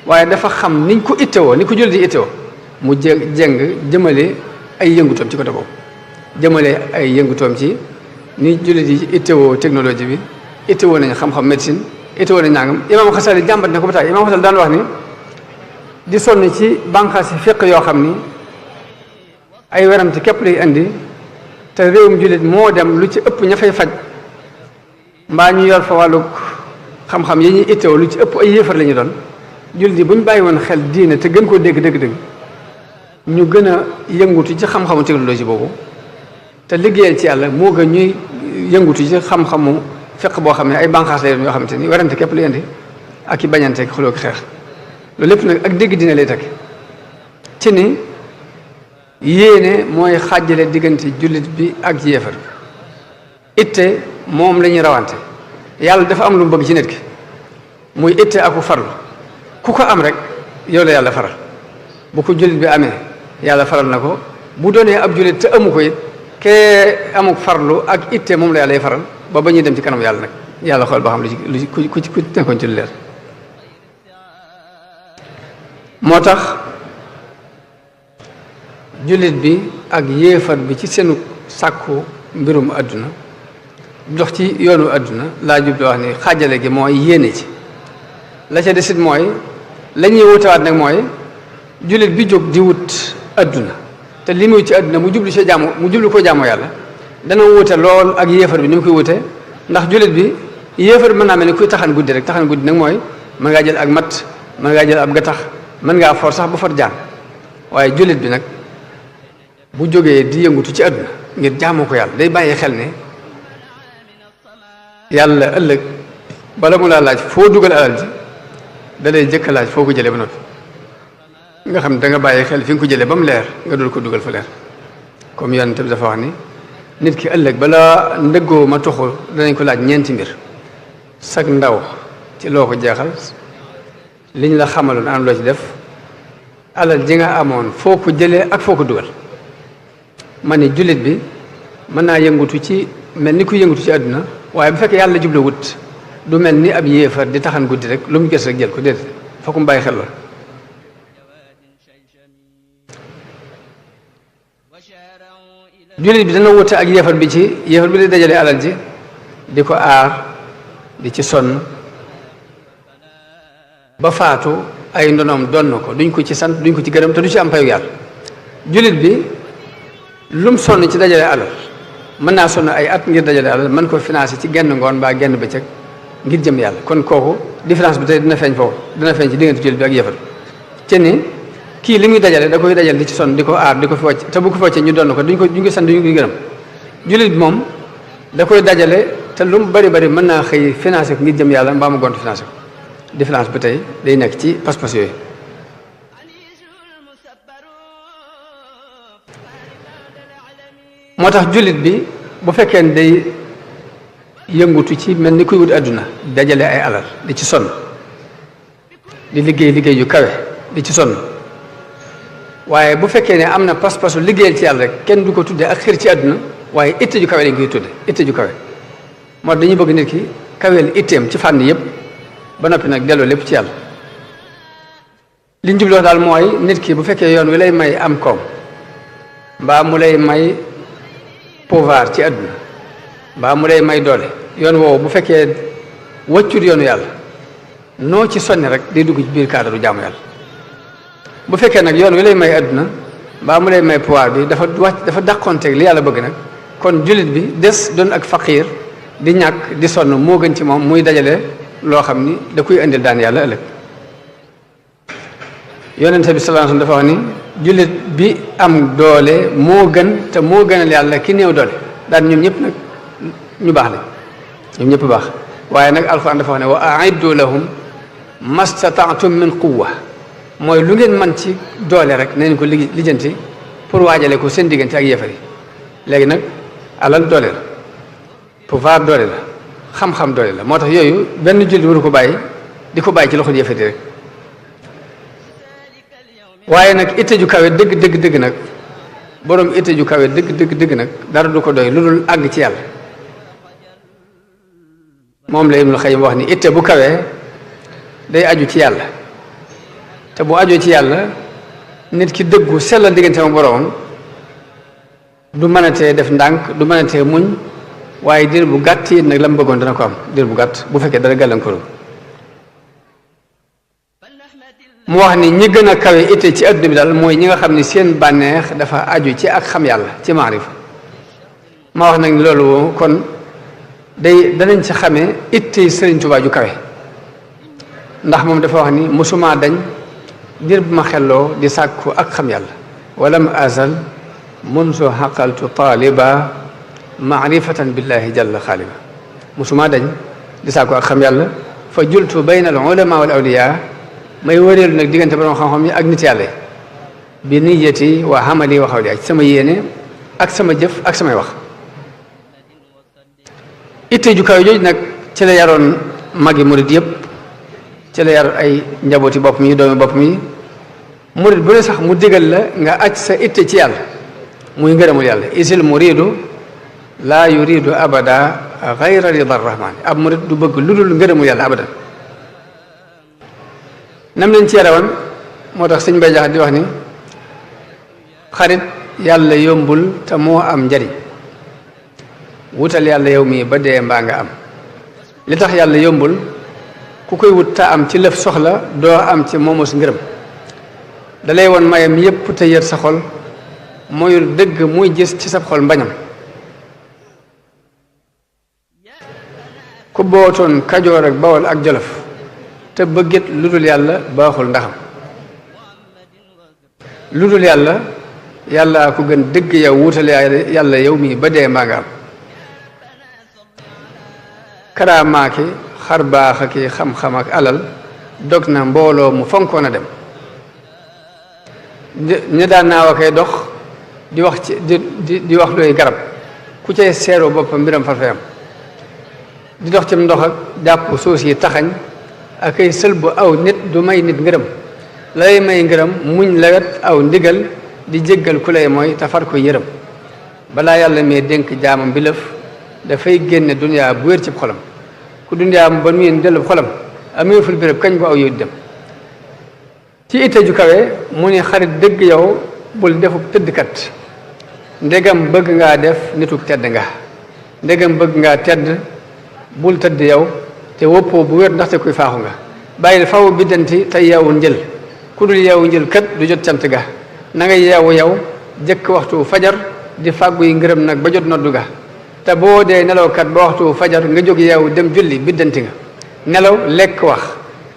waaye dafa xam niñ ko ittewoo ni ko julli di ittewoo mu jëng jëmale ay yëngutoom ci côté boobu jëmale ay yëngutoom ci ni julli di ittewoo technologie bi ittewoo nañ xam-xam médecine ittewoo nañ nangam imaam Xasali jàmbat na ko ba taay imaam Xasali daan wax ni di sonn ci bànqaas yi fiq yoo xam ni ay weramte képp lay indi te réewum jullit moo dem lu ci ëpp ña fay faj mbaa ñu yor fa wàllug xam-xam yi ñuy ittewoo lu ci ëpp ay yéefar la ñu doon jullit yi bu ñu bàyyi woon xel diine te gën koo dégg dëgg-dëgg ñu gën a yëngutu ci xam-xamu technologie boobu te liggéeyal ci yàlla moo gën ñuy yëngutu ci xam-xamu fiq boo xam ne ay bànqaas la yoo xamante ni werante képp lu indi ak i bañanteeg xuloo ki xeex loolu lépp nag ak dégg diine lay teg ci ni yéene mooy xàjjale diggante jullit bi ak yéefar itte moom la ñuy rawante yàlla dafa am lu mu bëgg ci nit ki muy itte aku farlu ku ko am rek yow la yàlla faral bu ko jullit bi amee yàlla faral na ko bu doonee ab jullit te amu ko it kee amuk farlu ak itte moom la yàlla faral ba ba ñuy dem ci kanam yàlla nag yàlla xool ba xam lu ci ku nekkoon ci lu leer moo tax jullit bi ak yéefar bi ci seenu sàkku mbirum àdduna dox ci yoonu àdduna laa jublu wax ni xaajale gi mooy yéene ci la ca desit mooy la ñuy wutewaat nag mooy jullit bi jóg di wut àdduna te li muy ci àdduna mu jublu ko jaamu yàlla dana wute lool ak yéefar bi ni mu koy wute ndax jullit bi yéefar bi mën naa mel ni kuy taxan guddi rek taxan guddi nag mooy mën ngaa jël ak matt mën ngaa jël ab gattax mën ngaa for sax ba for jaan waaye jullit bi nag bu jógee di yëngutu ci àdduna ngir jaamoo ko yàlla day bàyyi xel ne yàlla ëllëg bala mu laa laaj foo dugal alal ji da lay jëkk laaj foo ko jëlee ba noppi nga xam da nga bàyyi xel fi nga ko jëlee ba mu leer nga dul ko dugal fa leer comme yonent bi dafa wax ni nit ki ëllëg bala ndëggoo ma toxu danañ ko laaj ñeenti mbir sag ndaw ci loo ko jeexal liñ la xamaloon am loo ci def alal ji nga amoon foo ko jëlee ak foo ko dugal ma ni jullit bi mën naa yëngutu ci mel ni ku yëngutu ci àdduna waaye bu fekkee yàlla jubla wut du mel ni ab yéefar di taxan guddi rek lu mu gis rek jël ko déedéet fokk mu bàyyi xel la jullit bi dana wute ak yéefar bi ci yéefar bi di dajale alal ji di ko aar di ci sonn ba faatu ay ndonoom donn ko duñ ko ci sant duñ ko ci gërëm te du ci am payu yàlla jullit bi lum sonn ci dajale alal mën naa sonn ay at ngir dajale alal mën ko financé ci genn ngoon mbaa genn bëccëg ngir jëm yàlla kon kooku différence bi tey dina feeñ foofu dina feeñ ci diggante jullit bi ak yéefar ci ni kii li muy dajale da koy dajale di ci sonn di ko aar di ko fi wàcc te bu ko fi wàccee ñu donn ko duñ ko sant duñ ko gërëm jullit bi moom da koy dajale te lu mu bari bari mën naa xëy financé ko ngir jëm yàlla mbaa mu gont financé ko différence bi tey day nekk ci pas-pas yooyu moo tax jullit bi bu fekkee ne day yëngutu ci mel ni kuy wut àdduna dajale ay alal di ci sonn di liggéey yu kawe di ci sonn waaye bu fekkee ne am na pas-pasu liggéeyal ci yàlla rek kenn du ko tuddee ak xir ci àdduna waaye itte ju kawe lañ koy tudde itte ju kawe moo dañuy bëgg nit ki kaweel itteem ci fànn yëpp ba noppi nag delloo lépp ci yàlla liñ jubloo daal mooy nit ki bu fekkee yoon wi lay may am koom mbaa mu lay may pouvoir ci àdduna mbaa mu lay may doole yoon woowu bu fekkee wàccul yoonu yàlla noo ci sonni rek day dugg ci biir cadre jaamu yàlla bu fekkee nag yoon wi lay may àdduna mbaa mu lay may pouvoir bi dafa dàqonteeg li yàlla bëgg nag kon jullit bi des doon ak faqiir di ñàkk di sonn moo gën ci moom muy dajale loo xam ni da koy indil daan yàlla ëllëg yonente bi sallallahu alayhi wasallam dafa wax ni jullit bi am doole moo gën te moo gënal yàlla ki néew doole daan ñoom ñëpp nag ñu baax lañ ñoom ñëpp baax waaye nag alxuraan dafa wax ne wa a'iddu lahum mastata'tum min quwwa mooy lu ngeen man ci doole rek nañ ko lijjanti pour waajale ko seen diggante ak yéefar yi léegi nag alal doole la pouvoir doole la xam-xam doole la moo tax yooyu benn jullit waru ko bàyyi di ko bàyyi ci loxo yéefar yi rek waaye nag itte ju kawe dëgg nag borom itte ju kawe dëgg nag dara du ko doy lu dul àgg ci yàlla moom la Ibnul Xayyim wax ni itte bu kawee day aju ci yàlla te bu ajoo ci yàlla nit ki dëggu sellal diggante ak boroomam du mën a tee def ndànk du mën a tee muñ waaye diir bu gàtt it nag la mu bëggoon dana ko am diir bu gàtt bu fekkee dara gàllankooru mu wax ni ñi gën a kawe itte ci adduna bi daal mooy ñi nga xam ni seen bànneex dafa aju ci ak xam yàlla ci maarifa ma wax nag ni loolu kon danañ ci xamee itte Sëriñ Tuubaa ju kawe ndax moom dafa wax ni musuma dañ dir bu ma xelloo di sàkku ak xam yàlla walam azal munsu xaqaltu taaliba maarifatan billahi jalla xaaliba musuma dañ di sàkku ak xam yàlla fa jultu bayna al ulama wal awliya may wëreelu nag diggante borom xam-xam yi ak nit yàlla bi niyati wa amali wa xawli ak sama yéene ak sama jëf ak samay wax itte ju kaw jooju nag ci la yaroon magi murid yëpp ci la yar ay njabooti bopp mi doomi bopp mi murid bu ne sax mu digal la nga aj sa itte ci yàlla muy ngërëmul yàlla isil muridu laa yuridu abada gayra rida rahmani ab murid du bëgg lu dul ngërëmul yàlla abadan nam leen ci yarawan moo tax sëñ Bay Jaxate di wax ni xarit yàlla yombul te moo am njariñ wutal yàlla yow mii ba dee mbaa nga am li tax yàlla yombul ku koy wut te am ci lëf soxla doo am ci moomos ngërëm dalay woon mayam yépp te yër sa xol mooyul dëgg muy gis ci sa xol mbañam ku bootoon Kajoor ak Bawol ak Jolof te bëggit lu dul yàlla baaxul ndaxam lu dul yàlla yàlla ku gën dëgg yow wutal yàlla yow mii ba dee mbaa nga am karaamaaki xar baax ak xam-xam ak alal dog na mbooloo mu fonkoon a dem ñi daan naaw a koy dox di wax ci di wax looy garab ku cay seeroo boppam mbiram farfayam di dox ci ndox ak jàpp suus yi taxañ ak ay sël bu aw nit du may nit ngërëm lay may ngërëm muñ lawet aw ndigal di jéggal ku lay mooy te far ko yërëm balaa yàlla mee dénk jaamam bi lëf dafay génne duniyaa bu wér ci xolam ku duniyaa ba nu yéen dellu xolam ameeful béréb kañ bu aw yow dem ci itte ju kawe mu ne xarit dëgg yow bul defub tëddkat ndegam bëgg ngaa def nituk tedd nga ndegam bëgg ngaa tedd bul tëdd yow te woppoo bu wér ndaxte kuy faaxu nga bàyyil faw biddanti te yeewu njël ku dul yeewu njël kat du jot cant ga na nga yeewu yow jëkk waxtu fajar di fàggu yi ngërëm nag ba jot noddu ga te boo dee nelawkat ba waxtu fajar nga jóg yeewu dem julli biddanti nga nelaw lekk wax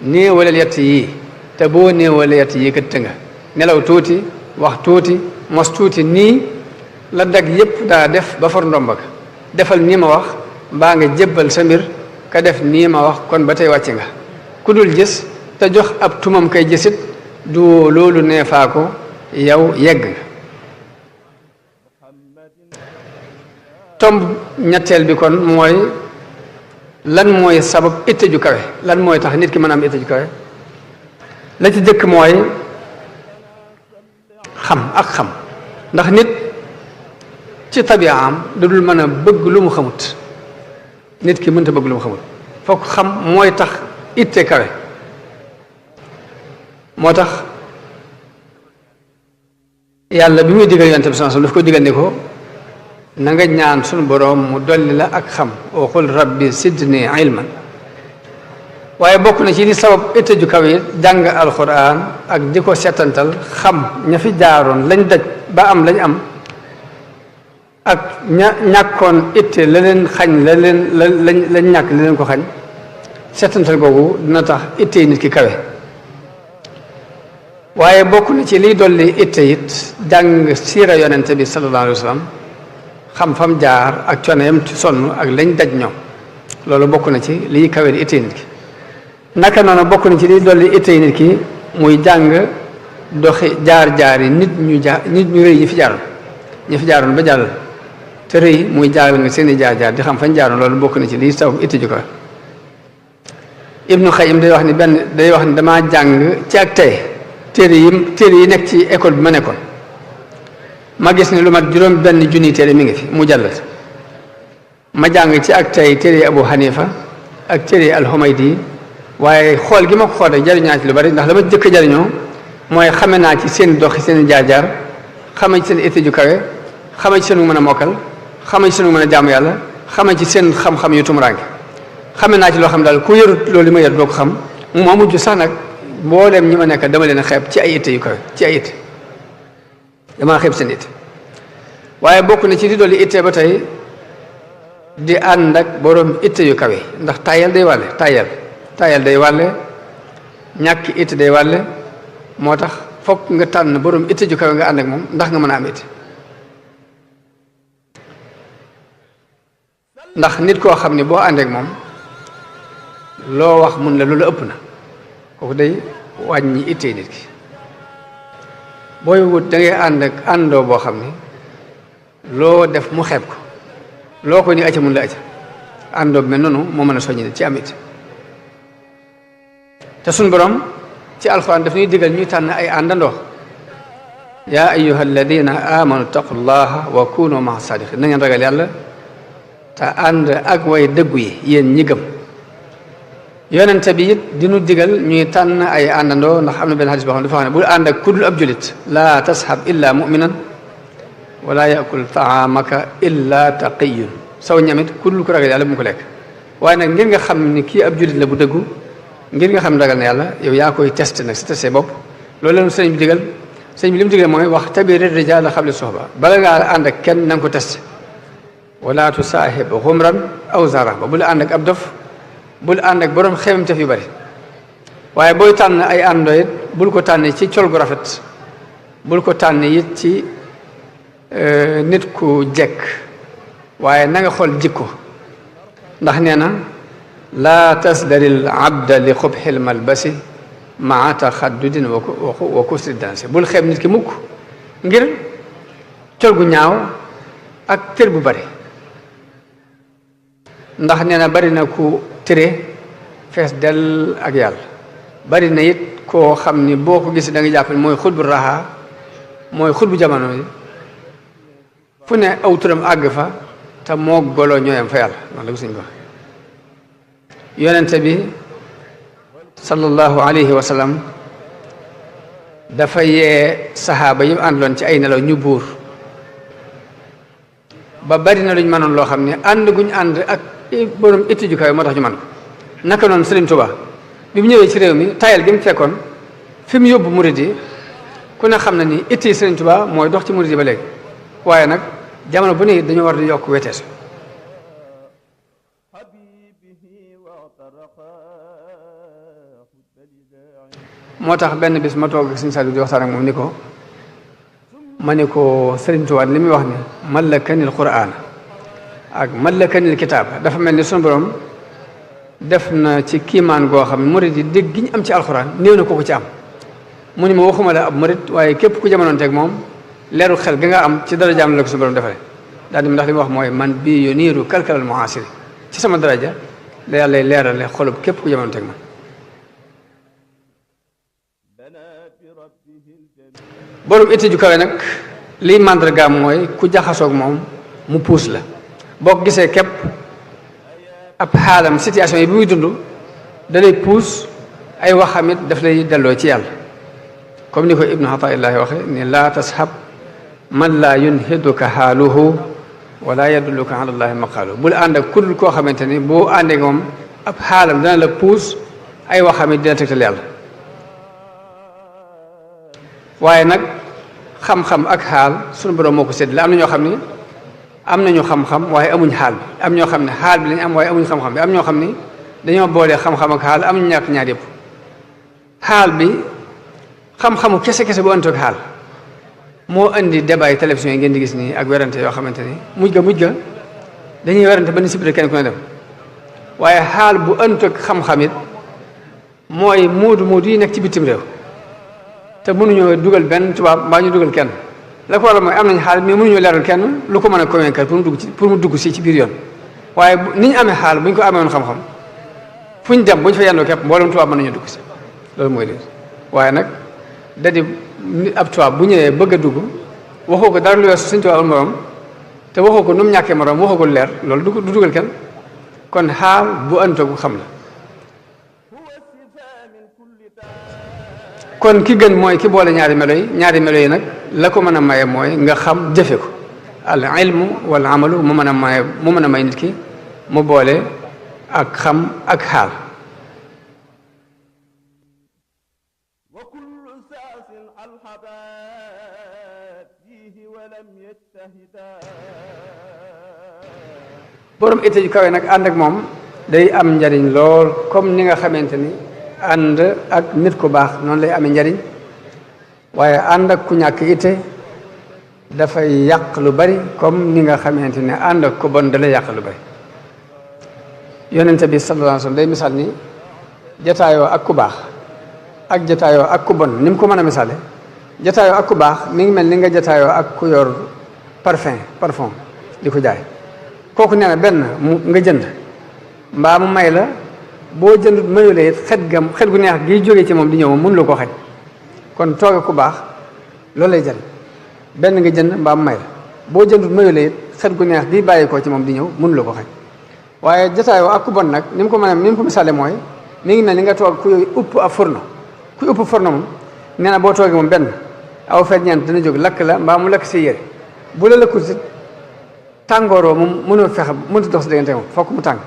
néewalal yett yii te boo néewale yett yii kat nga nelaw tuuti wax tuuti mos tuuti nii la dag yépp daa def ba far ndomba ga defal nii ma wax mbaa nga jébbal sa mbir ka def nii ma wax kon ba tey wàcc nga ku dul gis te jox ab tumam kay gësit du loolu neefaa ko yow yegg nga tomb ñetteel bi kon mooy lan mooy sabab itte ju kawe lan mooy tax nit ki mën a am itte ju kawe la ci jëkk mooy xam ndax nit ci tabiaam da dul mën a bëgg lu mu xamut nit ki mënta bëgg lu mu xamut fokk xam mooy tax itte kawe moo tax yàlla bi muy digal yonent bi sallallahu alayhi wasallam daf ko digal ni ko na nga ñaan sunu boroom mu dolli la ak xam wa qul rabbi sidni ilman waaye bokk na ci li sabab itte ju kawe jàng alquran ak di ko setantal xam ña fi jaaroon lañ daj ba am lañ am ak ñàkkoon itte la leen xañ lañ ñàkk la leen ko xañ setantal googu dina tax itte nit ki kawe waaye bokk na ci liy dolli itte it jàng siira yonente bi sallallahu alayhi wa sallam xam fam jaar ak cooneem ci sonn ak lañ daj ñoom loolu bokk na ci liy kawe di itte nit ki naka noonu bokk na ci liy dolli itte nit ki muy jàng doxi jaar-jaar yi nit ñu rëy ñi fi jaaroon ba jàll te rëy muy jaaral nga seeni jaar-jaar di xam fañ jaaroon loolu bokk na ci liy sabab itte ju ko Ibnu Xayyim day wax ni damaa jàng ci ak tey téere yi nekk ci école bi ma nekkoon ma gis ne lu mat juróom benn junni téere mi ngi fi mu jàllat ma jàng ci ak tey téere Abu Hanifa ak téere al-Humaydi waaye xool gi ma ko xool rek jariñaa ci lu bari ndax la ma jëkk jariñoo mooy xame naa ci seen doxi seen jaar-jaar xame ci seen itte ju kawe xame ci seen mën a mokkal xame ci seen mën a jaamu yàlla xame ci seen xam-xam yu tumuraange xame naa ci loo xam daal ku yërut loolu ma yër doo ko xam moo mujj sax nag mbooleem ñi ma nekk dama leen a xeeb ci ay itte yu kawe ci ay itte damaa xeeb seen itte waaye bokk na ci di dolli itte ba tey di ànd ak boroom itte yu kawe ndax tayal day wàlle tayal day wàlle ñàkk itte day wàlle moo tax fokk nga tànn borom itte ju kawe nga ànd ak moom ndax nga mën a am itte ndax nit koo xam ne boo ànd ak moom loo wax mun la loolu ëpp na kooku day wàññi ittee nit ki booy wut da ngay ànd ak àndoo boo xam ne loo def mu xeeb ko loo ko ni acca mun la acca àndoo bi mel noonu moo mën a soññi nit ci am it te suñ borom ci alxuraan daf ñuy digal ñuy tànn ay àndandoo yaa ayyuha alladina amanu taqullaha wa kunu maa sadiqin na ngeen ragal yàlla te ànd ak way dëggu yi yéen ñi gëm yonente bi it dinu digal ñuy tànn ay àndandoo ndax am na benn xadis boo xam ne dafa wax ne bul ànd ak kudul ab julit laa tashab illa muminan wala yakul taamaka illa taqiyun saw ñamit kudul ku ragal yàlla bu mu ko lekk waaye nag ngir nga xam ni kii ab julit la bu dëggu ngir nga xam ne ragal na yàlla yow yaa koy testé nag si testé bopp loolu la sëñ bi digal sëñ bi li mu digal mooy wax tabiri rijaala xabli soxba bala ngaa ànd ak kenn na nga ko testé wala tusaahib xumran aw zaraba bul ànd ak ab dof bul ànd ak borom xememtef yu bari waaye booy tànn ay àndoo it bul ko tànn ci col gu rafet bul ko tànn it ci nit ku jekk waaye na nga xool jikko ndax nee na laa tasdaril abda li xubxil malbasi maa taxaddudin wa kusri danse bul xeeb nit ki mukk ngir col gu ñaaw ak tër bu bari ndax nee na bari na ku tëre fees dell ak yàlla bari na it koo xam ni boo ko gis da nga jàpp ni mooy xut bu raxaa mooy xut bu jamono yi fu ne aw turam àgg fa te moo golo ñooyam fa yàlla noonu la ko suñ ko yonente bi sallallahu alayhi wa sallam dafa yee saxaaba yi àndaloon ci ay nelaw ñu buur ba bari na luñ mënoon loo xam ne ànd guñ ànd ak borom itti ju kawe moo tax ñu man ko naka noonu Sëriñ Tuubaa bi mu ñëwee ci réew mi tayal gi mu fekkoon fi mu yóbbu murid yi ku ne xam na ni itti Sëriñ Tuubaa mooy dox ci murid yi ba léegi waaye nag jamono bu ne dañoo war di yokk weteesu moo tax benn bis ma toog Sëriñ Saliou di waxtaan ak moom ni ko ma ne ko Sëriñ Tuubaa li muy wax ni mallakanil qur'aan ak mallakanil kitaab dafa mel ni sunu borom def na ci kiimaan goo xam ne murid yi dégg gi ñu am ci alxuraan néew na ko ci am mu ni ma waxuma la ab murid waaye képp ku jamonoon teg moom leeru xel ga nga am ci darajaam la ko sunu borom defaree daal di ndax li ma wax mooy man bii yu niiru kalkalal muasiri ci sama daraja la yàlla leerale xolub képp ku jamonoon teg man borom itti ju kawe nag liy màndargaam mooy ku jaxasoog moom mu puus la boo ko gisee képp ab xaalam situation yi bi muy dund da lay puus ay waxamit daf lay delloo ci yàlla comme ni ko ibnu Ataa'illahi waxe ni laa tashab man laa yunhiduka xaaluhu wala yadulluka ala llahi maqaalu bul ànd ak kudul koo xamante ni boo àndee moom ab xaalam dana la puus ay waxamit dina tegtal yàlla waaye nag xam-xam ak xaal sunu borom moo ko séddale am na ñoo xam ni am nañu xam-xam waaye amuñ xaal bi am ñoo xam ne xaal bi lañ am waaye amuñ xam-xam bi am ñoo xam ni dañoo boolee xam-xam ak xaal amuñ ñàkk ñaar yëpp xaal bi xam-xamu kese-kese bu ëntoog xaal moo indi débat yi télévision yi ngeen di gis nii ak werante yoo xamante ni mujj ga dañuy werante ba ni sibile kenn ku ne dem waaye xaal bu ëntoog xam-xam it mooy moodu yi nekk ci bitim réew te mënuñoo dugal benn tubaab mbaa ñu dugal kenn la ko waral mooy am nañ xaal mais mënuñoo leeral kenn lu ko mën a convaincre pour mu dugg si ci biir yoon waaye ni ñu amee xaal bu ñu ko amee woon xam-xam fu ñu dem bu ñu fa yendoo képp mboolem tubaab mën nañu dugg si loolu mooy lii waaye nag da di ab tubaab bu ñëwee bëgg a dugg waxoo ko dara lu weesu suñu tubaab morom te waxoo ko nu mu ñàkkee morom waxoo ko leer loolu du dugal kenn kon xaal bu ëntoogu xam la kon ki gën mooy ki boole ñaari melo yi nag la ko mën a maye mooy nga xam jëfe ko al ilmu wal amalu mu mën a may nit ki mu boole ak xam ak xaal borom itte ju kawe nag ànd ak moom day am njariñ lool comme ni nga xamante ni ànd ak nit ku baax noonu lay amee njariñ waaye ànd ak ku ñàkk itte dafay yàq lu bari comme ni nga xamante ne ànd ak ku bon da lay yàq lu bari. yonente bi sallallahu alayhi wasallam day misaal ni jataayoo ak ku baax ak jataayoo ak ku bon ni mu ko mën a misaale jataayoo ak ku baax mi ngi mel ni nga jataayoo ak ku yor parfum di ko jaay kooku nee na benn nga jënd mbaa mu may la boo jënd mayulee xet gu neex gi jógee ci moom di ñëw moom mënu la ko xaj kon tooge ku baax loolu lay jëriñ benn nga jënd mbaa mu may la boo jëndut mayulee xet gu neex gi bàyyi ko ci moom di ñëw mënu la ko xaj waaye jataayoo ak ku bon nag ni mu ko misaale mooy mi ngi mel ni nga toog kuy upp ab fourneau kuy upp fourneau moom nee na boo toogee moom benn aw ferñeent dana jóg lakk la mbaa mu lakk si yére bu la lëkkul si tàngooroo moom mënut dox si diggante moom fokk mu tàng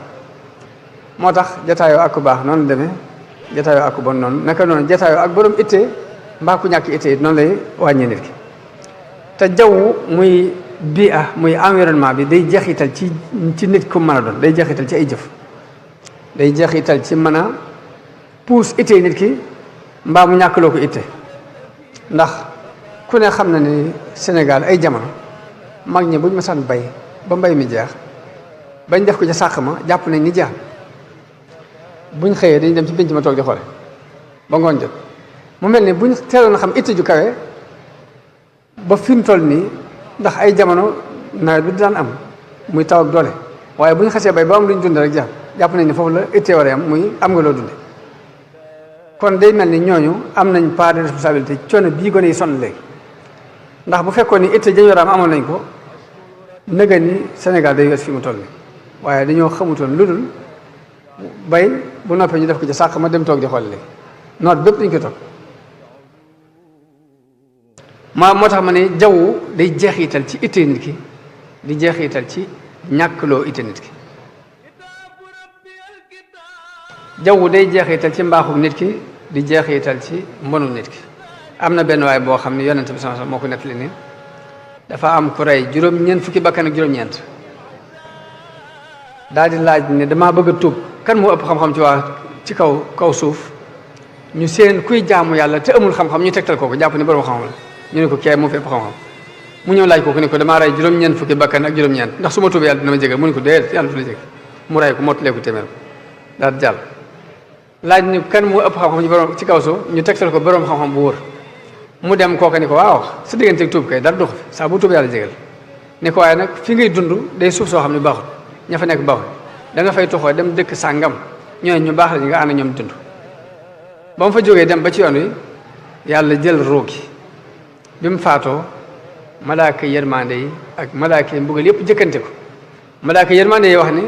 moo tax jataayoo ak ku baax noonu demee jataayoo ak ku bon noonu naka noonu jataayoo ak borom ittee mbaa ku ñàkk ittee noonu lay wàññee nit ki te jaww muy muy environnement bi day jeexital ci nit ku mën a doon day jeexital ci ay jëf day jeexital ci mën a puus ittee nit ki mbaa mu ñàkkloo ko ittee ndax ku ne xam na ni Sénégal ay jamono mag ñi buñ ma san bay ba mbay mi jeex bañ def ko ca sàq ma jàpp nañ ni jeex buñ xëyee dañuy dem ci pénc ma toog di xoole ba ngoon jot mu mel ni buñ teeloon a xam itte ju kawe ba fi mu toll nii ndax ay jamono nawet bi daan am muy taw ak doole waaye bu ñu xasee bay ba am lu ñu dund rek jàpp nañ ni foofu la itte war a am muy am nga loo dunde kon day mel ni ñooñu am nañ part de responsabilité coono bii gone yi sonn léegi ndax bu fekkoon ni itte jañ war a am amoon nañ ko nëga ni Sénégal day wees fi mu toll nii waaye dañoo xamutoon lu dul bay bu noppee ñu def ko ci sàq ma dem toog di xool léegi noot bépp dañ koy toog moo tax ma ne jaww day jeexital ci itte nit ki di jeexital ci ñàkkloo itte nit ki jaww day jeexital ci mbaaxu nit ki di jeexital ci mbonu nit ki am na benn waay boo xam ne yonent bi sallallahu alayhi wasallam moo ko nettali ni dafa am ku rey juróom-ñeent fukki bakkan ak juróom-ñeent daal di laaj ne damaa bëgg a tuub kan moo ëpp xam-xam ci kaw suuf ñu seen kuy jaamu yàlla te amul xam-xam ñu tegtal kooku jàpp ni borom xam-xam la ñu ne ko kee moo fi ëpp xam-xam mu ñëw laaj kooku ne ko damaa rey juróom-ñeent fukki bakkan ak juróom-ñeent ndax su ma tuubee yàlla dina ma jégal mu ne ko déedéet yàlla du la jégal mu rey ko mottalee ko téeméer daal di jàll laaj ni kan moo ëpp xam-xam ci kaw suuf ñu tegtal ko borom xam-xam bu wóor mu dem kooka ni ko waaw sa digganteeg tuub kay dara doxu fi saa bu tuub yàlla jégal ni ko waaye nag fi ngay dund day suuf soo xam ne baaxul ña fa nekk baaxul da nga fay toxoo dem dëkk sàngam ñooñu ñu baax la ñu nga ànd ñoom dund ba mu fa jógee dem ba ci yoon wi yàlla jël ruu gi bi mu faatoo malaaka yërmande yi ak malaaka yi mbugal yëpp jëkkante ko malaaka yërmande yi wax ni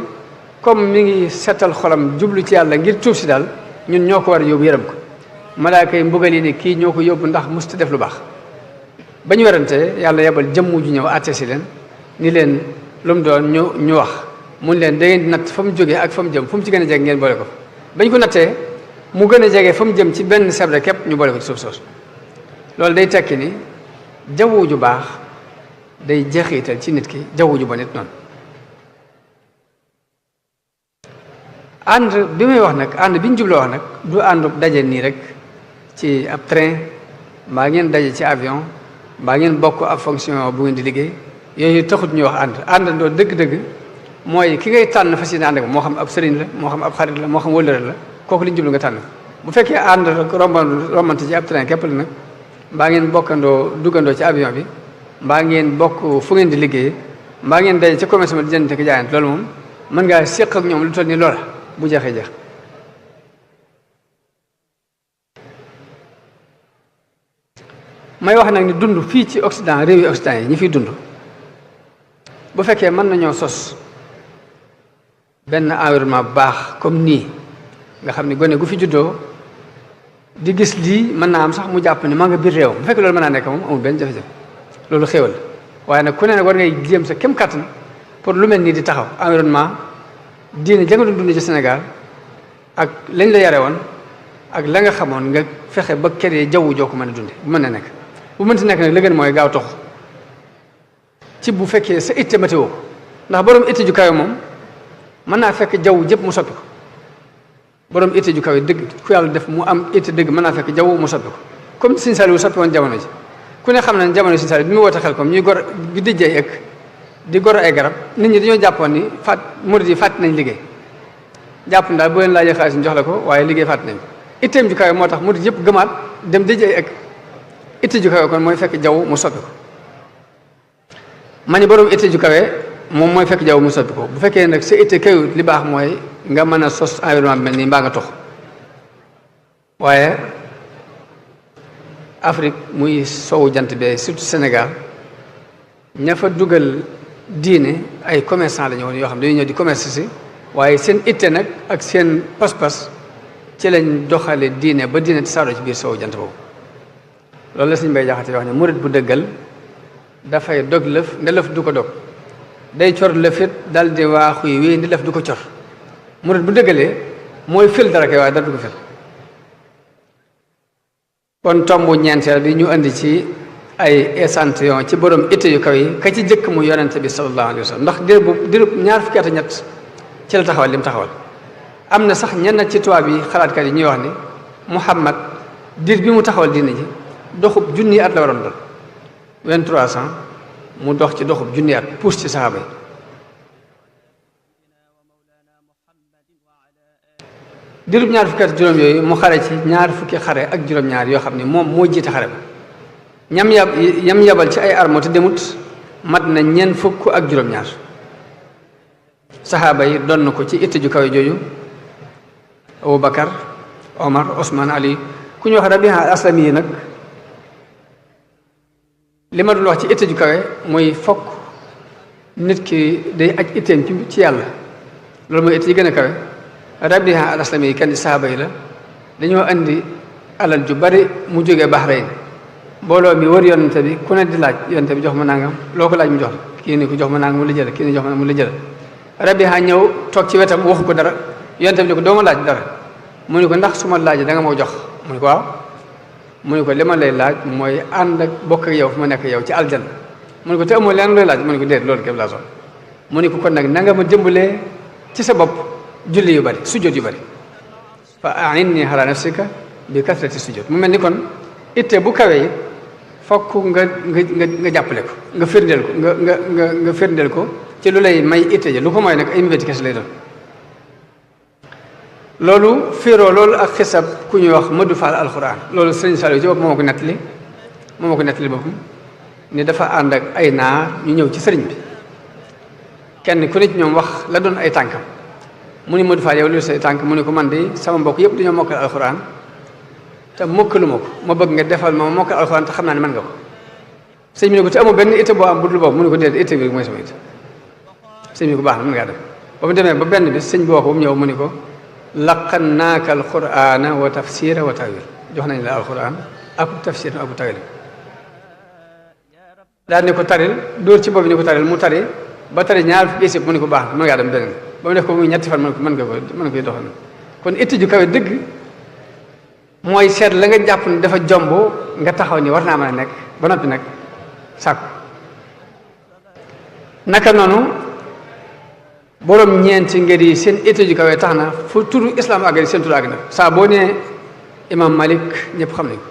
comme mi ngi setal xolam jublu ci yàlla ngir tuub si daal ñun ñoo ko war a yóbbu yërëm ko malaaka yi mbugal yi ni kii ñoo ko yóbbu ndax musta def lu baax ba ñu werante yàlla yebal jëmm ju ñëw àtte si leen ni leen lu mu doon ñu wax mun leen da ngeen di natt fa mu jógee ak fa mu jëm fu mu ci gën a jege ngeen boole ko bañ ko nattee mu gën a jege fa mu jëm ci benn sebre képp ñu boole ko ci suuf soosu loolu day tekki ni jawwu ju baax day jeexital ci nit ki jawwu ju bon nit noonu ànd bi may wax nag ànd bi ñu jubloo wax nag du àndu daje nii rek ci ab train mbaa ngeen daje ci avion mbaa ngeen bokk ab fonction bu ngeen di liggéey yooyu taxut ñuy wax àndandoo dëgg-dëgg mooy ki ngay tànn fas yéene ànd ak moo xam ab sëriñ la moo xam ab xarit la moo xam wëllëre la kooku li ñu jublu nga tànn bu fekkee ànd rombante ci ab train képp la nag mbaa ngeen bokkandoo duggandoo ci avion bi mbaa ngeen bokk fu ngeen di liggéey mbaa ngeen daje ci commerce di jënd ak jaayante loolu moom mën ngaa séq ak ñoom lu toll ni loola bu jeexee jeex may wax nag ni dund fii ci Occident réew yi Occident yi ñi fiy dund bu fekkee mën nañoo sos benn environnement bu baax comme nii nga xam ne gone gu fi juddoo di gis lii mën naa am sax mu jàpp ni maa nga biir réew bu fekkee loolu mën naa nekk moom amul benn jafe-jafe loolu xéwal waaye nag ku ne nag war ngay jéem sa kem kàttan pour lu mel nii di taxaw environnement diine ja nga doon dund ci Sénégal ak lañ la yare woon ak la nga xamoon nga fexe ba kër jaww joo ko mën a dunde bu mën na nekk bu mënti nekk nag la gën mooy gaaw tox ci bu fekkee sa itte matéo ko ndax borom itte ju kawe moom mën naa fekk jaww jëpp mu soppi ko borom itte ju kawe dëgg ku yàlla def mu am itte dëgg mën naa fekk jaww mu soppi ko comme Sëñ Saliou soppi woon jamono ji ku ne xam na ne jamono Sëñ Saliou bi mu woote xel comme ñuy gor di dijjee ek di gor ay garab nit ñi dañoo jàppoon ni murid yi fàtt nañ liggéey jàpp na daal bu leen laajee xaalis ñu jox la ko waaye liggéey fàtt nañ itteem ju kawe moo tax murid yëpp gëmaat dem dijjee ek itte ju kawe kon mooy fekk jaww mu soppi ko ma ni borom itte ju kawe moom mooy fekk jaww mu soppi ko bu fekkee nag sa itte kayut li baax mooy nga mën a sos environnement bi mel nii mbaa nga tox waaye Afrique muy sowu jant bi surtout Sénégal ña fa dugal diine ay commerçant la ñu woon yoo xam ne dañuy ñëw di commerce si waaye seen itte nag ak seen pas-pas ci lañ doxale diine ba diine tasaaroo ci biir sowu jant boobu loolu la Sëñ Bay Jaxate wax ne murit bu dëggal dafay dog lëf nde lëf du ko dog day cor lëfit dal di waaxu yi wéy ndi lëf du ko cor murit bu dëggalee mooy fil dara kay waaye dara du ko fil kon tombu ñeenteel bi ñu andi ci ay échantillon ci borom itte yu kaw yi ka ci jëkk mu yonente bi sallallahu alayhi wa sallam ndax dirub ñaar fukki at ñett ci la taxawal li mu taxawal am na sax ñenn ci tubaab yi xalaatkat yi ñuy wax ni Muhammad dir bi mu taxawal diine ji doxub junni at la waroon doon 2300 mu dox ci doxub junni at puus ci saxaaba yi dirub ñaar fukki at juróom yooyu mu xare ci ñaar fukki xare ak juróom-ñaar yoo xam ne moom moo jiite xare ba ñam yabal ci ay armo te demut mat na ñeent fukk ak juróom-ñaar saxaaba yi doon na ko ci itte ju kawe jooju Abu Bakar Omar Ousmane Ali ku ñu wax Rabi'a Aslami yi nag li ma dul wax ci itte ju kawe mooy fokk nit ki day aj itteem ci yàlla loolu mooy itte yi gën a kawe Rabi'a al-Aslami yi kenn ci saxaaba yi la dañoo andi alal ju bari mu jógee Bahrain mbooloo mi wër yonente bi ku ne di laaj yonente bi jox ma nangam loo ko laaj mu jox la kii ni ko jox ma nangam mu la jël kii ni jox ma mu la jël Rabi'a ñëw toog ci wetam waxu ko dara yonente bi ne ko doo ma laaj dara mu ne ko ndax su ma laajee da nga ma jox mu ne ko waaw mu ne ko li ma lay laaj mooy ànd ak bokk ak yow fu ma nekk yow ci aljanna mu ne ko te amoo leen looy laaj mu ne ko déet loolu képp laa soxla mu ne ko kon nag na nga ma dimbalee ci sa bopp julli yu bari sujjóot yu bari fa a'inni ala nafsika bi kasrati sujjóot mu mel ni kon itte bu kawe it fokk nga jàppale ko nga firndeel ko nga firndeel ko ci lu lay may itte ja lu ko mooy nag ay mébéti kese lay doon loolu fiiroo loolu ak xisab ku ñuy wax Modou Fall alxuraan loolu Sëriñ Saliou ci bopp moo ma ko nettali boppam ni dafa ànd ak ay naar ñu ñëw ci sëriñ bi kenn ku ne ci ñoom wax la doon ay tànkam mu ni Modou Fall yow lu say tànk mu ne ko man de sama mbokk yëpp dañoo mokkal alxuraan te mokkalu ma ko ma bëgg nga defal ma mokkal alxuraan te xam naa ne mën nga ko sëñ bi ne ko te amoo benn itte boo am budul boobu mu ne ko déedéet itte bi mooy sama itte sëñ bi ne ko baax na mën ngaa def ba mu demee ba benn bi sëñ bi woo ko ba mu ñëw mu ne ko laqannaaka alqur'ana wa tafsira wa tawil jox nañ la alquran ak tafsir ak tawil daal ne ko taril dóor ci boobu ne ko taril mu tari ba tari ñaar fukki isib mu ne ko baax mën ngaa dem beneen ba mu def ko muy ñetti fan mën nga koy doxal kon itti ju kawe dëgg mooy seet la nga jàpp ne dafa jomb nga taxaw ni war naa mën a nekk ba noppi nag sàkku naka noonu borom ñeenti ngir yi seen itte ju kawe tax na fu turu islam àgg seen turu àgg na saa boo nee imam Malik ñëpp xam nañ ko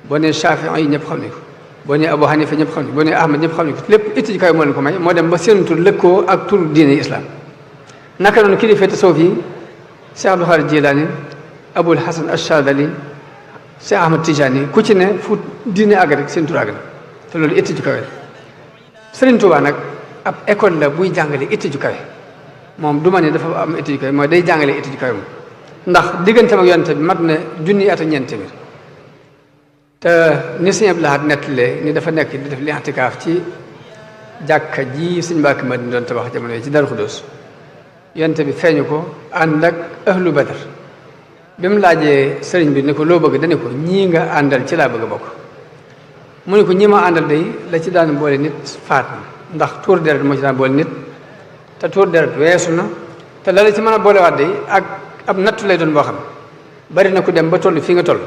boo nee Shafii yi ñëpp xam nañ ko boo nee Abu Hanifa ñëpp xam nañ ko boo nee Ahmad ñëpp xam nañ ko lépp itte ju kawe moo leen ko may moo dem ba seen tur lëkkoo ak turu diine islam naka noonu kilifa tasawuf yi Cheikh Abdul Xaadir Jilaani Abul Hasan Achadali Cheikh Ahmad Tijani ku ci ne fu diine àgg rek seen tur àgg na te loolu itte ju kawe la Sëriñ Tuubaa nag ab école la buy jàngale itte ju kawe moom du ma ne dafa am itte ju kawe mooy day jàngale itte ju kawe moom ndax digganteem ak yonent bi mat na junni at ak ñeent téeméer te ni Sëñ Abdul Ahad nettalee ni dafa nekk di def li i'tikaaf ci jàkka ji Sëñ Mbàkke Madina doon tabax jamono yi ci Daaru Xudoos yonent bi feeñu ko ànd ak ahlu Badar bi mu laajee sëriñ bi ne ko loo bëgg dane ko ñii nga àndal ci laa bëgg a bokk mu ne ko ñi ma àndal day la ci daan boole nit faat na ndax tuur deret moo ci daan boole nit te tuur deret weesu na te la ci mën a boolewaat day ak ab nattu lay doon boo xam bari na ku dem ba toll fii nga toll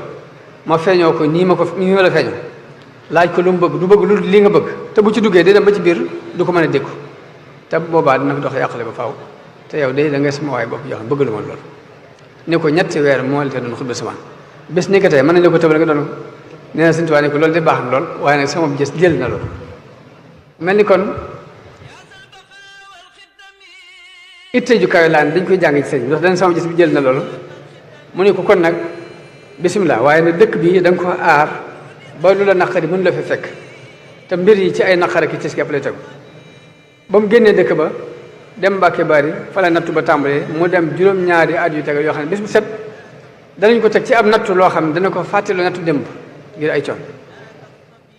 ma feeñoo ko nii ma la feeñoo laaj ko lu mu bëgg du bëgg lu lii nga bëgg te bu ci duggee day dem ba ci biir du ko mën a dékku te boobaa dina ko dox yàqale ba faaw te yow day da ngay sama waay bopp yoo xam bëgg lu ma lool ne ko ñetti weer moo la te doon xutba samaan bés ni ko tey mën nañ la ko tëbal nga doon ko nee na Sëñ Tuubaa ne ko loolu de baax na lool waaye nag sama gis jël na loolu mel ni kon itte ju kawe laan dañ koy jàng ci sëñ bi ndax dañ sama gis bi jël na loolu mu ne ko kon nag bisimilah waaye nag dëkk bi da nga ko aar ba lu la naqari mënu la fi fekk te mbir yi ci ay naqara ki tis képp lay tegu ba mu génnee dëkk ba dem Mbàkke Bari fa la nattu ba tàmbalee mu dem juróom-ñaari at yu tegal yoo xam ne bis bu set danañ ko teg ci ab nattu loo xam ne dana ko fàttaloo nattu démb ngir ay coon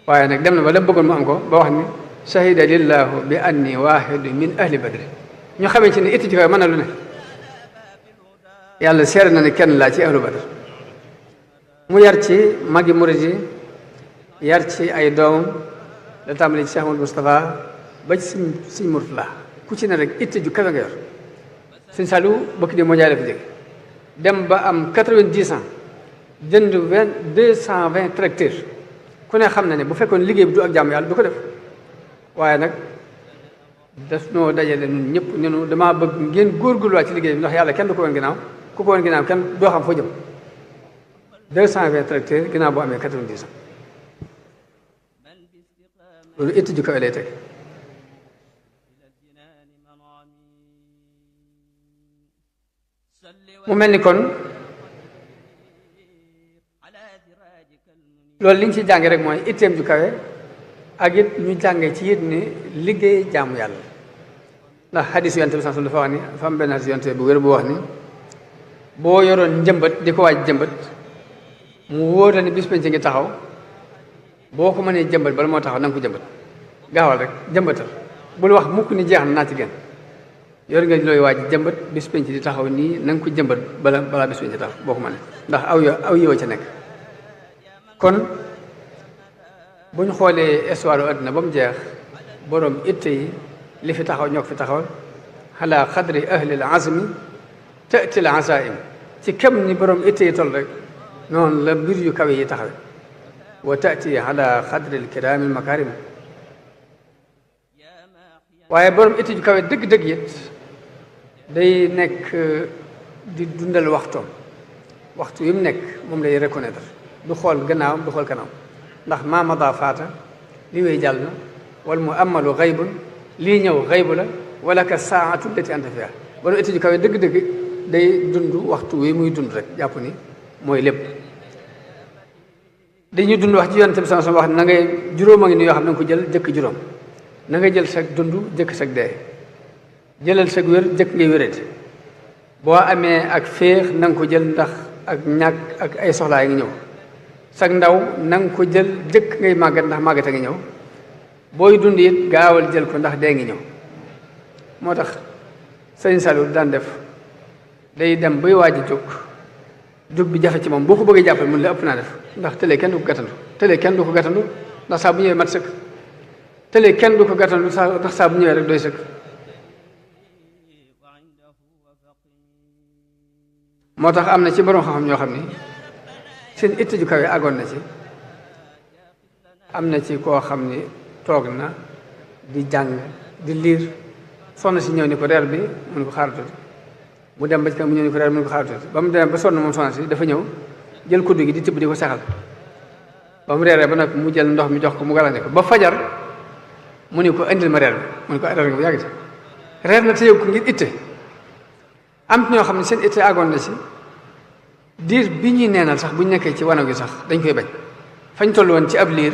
waaye nag dem na ba la bëggoon mu am ko ba wax ni shahida lillahu bi anni waahidu min ahli badri ñu xamee ci ne itti ji koy mën na lu ne yàlla seere na ne kenn laa ci ahlu badr mu yar ci magi murid yi yar ci ay doomam la tàmbali ci Cheikh Amadou Moustapha ba ci Sëñ Murtala ku ci ne rek itte ju kawe nga yor Sëñ Saliou bokk di moo jaay la fi jóge dem ba am 90 ans jënd 220 tracteurs ku ne xam na ne bu fekkoon liggéey bi du ak jàmm yàlla du ko def waaye nag daf noo dajale ñun ñëpp ñunu damaa bëgg ngeen góorgóorluwaat ci liggéey bi ndax yàlla kenn du ko woon ginnaaw ku ko woon ginnaaw kenn doo xam foo jëm 220 tracteurs ginnaaw boo amee 90 ans loolu itte ju kawe lay teg mu mel ni kon loolu li ñu ci jànge rek mooy itteem ju kawe ak it ñu jànge ci it ni liggéey jaamu yàlla ndax xadis yonte bi sax dafa wax ni dafa am benn xadis yonte bu wér bu wax ni boo yoroon njëmbat di ko waaj jëmbat mu wóor la ni bis penc ngi taxaw boo ko mënee jëmbat bala moo taxaw na nga ko jëmbat gaawal rek jëmbatal bul wax mukk ni jeex na naa ci gën yor nga looy waaj jëmbat bis penc di taxaw nii na nga ko jëmbat balaa bis penc di taxaw boo ko mënee ndax aw yow ca nekk kon bu ñu xoolee histoire àddina ba mu jeex borom itte yi li fi taxaw ñoo ko fi taxawal ala xadri ahlil azmi tati l azaim ci kem ni borom itte yi toll rek noonu la mbir yu kawe yi taxawe wa tati ala xadri l kiraami l makarim waaye borom itte ju kawe dëgg-dëgg it day nekk di dundal waxtoom waxtu yi mu nekk moom lay reconnaître du xool gannaawam du xool kanam ndax maa mada faata li wéy jàll na wala mu amalu xaybun lii ñëw xaybu la wala ka saatu lati anta fiha borom itte ju kawe dëgg-dëgg day dund waxtu wi muy dund rek jàpp ni mooy lépp dañuy dund wax ci yonent bi sama wax na ngay juróom a ngi ni yoo xam ne nga ko jël jëkk juróom na nga jël sag dund jëkk sag dee jëlal sag wér jëkk ngay wérati boo amee ak féex na nga ko jël ndax ak ñàkk ak ay soxlaa yi ngi ñëw sag ndaw na nga ko jël jëkk ngay màggat ndax màggat a ngi ñëw booy dund it gaawal jël ko ndax dee ngi ñëw moo tax sëñ Saliou daan def day dem bay waaj a jóg bi jafe ci moom boo ko bëggee jàppale mun la ëpp naa def ndax tëlee kenn du ko gàttandu tëlee kenn du ko gàttandu ndax saa bu ñëwee mat sëkk tëlee kenn du ko gàttandu ndax saa bu ñëwee rek doy sëkk moo tax am na ci borom xam-xam ñoo xam ni seen itte ju kawe àggoon na ci am na ci koo xam ni toog na di jàng di liir soxna si ñëw ni ko reer bi mun ko xaar tuuti mu dem ba ci kanam mu ñëw ni ko reer mun ko xaar tuuti ba mu demee ba sonn moom soxna si dafa ñëw jël kuddu gi di tibb di ko saxal ba mu reeree ba noppi mu jël ndox mi jox ko mu galane ko ba fajar mu ni ko indil ma reer bi mu ni ko reer nga bu yàgg ci reer na te yow ko ngir itte am ñoo xam ne seen itte àggoon na ci diir bi ñuy neenal sax bu ñu nekkee ci wanag gi sax dañ koy bañ fañ toll woon ci ab liir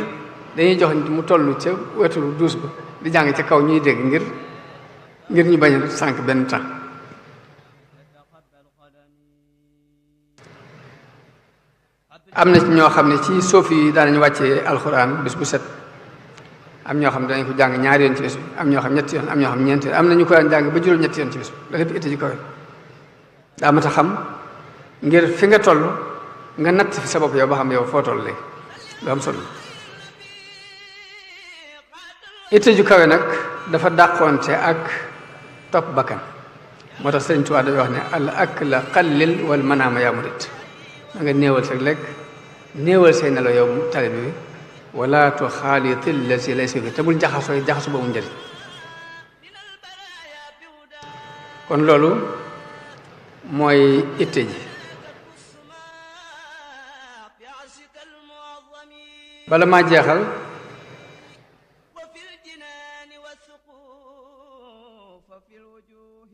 dañuy jox mu toll ca wetu duus ba di jàng ca kaw ñuy dégg ngir ñu bañ a sànq benn temps am na ci ñoo xam ne ci suuf yi daanañu wàccee alxuraan bis bu set am ñoo xam ne danañ ko jàng ñaari yoon ci bis bi am ñoo xam ñetti yoon am ñoo xam ñeenti yoon am na ñu ko daan jàng ba juróom ñetti yoon ci bis bi dafa itte ji kawe daa mat a xam ngir fi nga toll nga natt fi sa bopp yow ba xam yow foo toll léegi lu am solo itte ju kawe nag dafa dàqoonte ak topp bakkan moo tax Sëriñ Tuubaa day wax ne al akla qallil wal manaama yaa murid da nga néewal sa lekk néewal say nelaw yow taalibe bi wala tuxaaliti llazi laysa fi te bul jaxasu ba mu njëriñ kon loolu mooy itte ji bala maa jeexal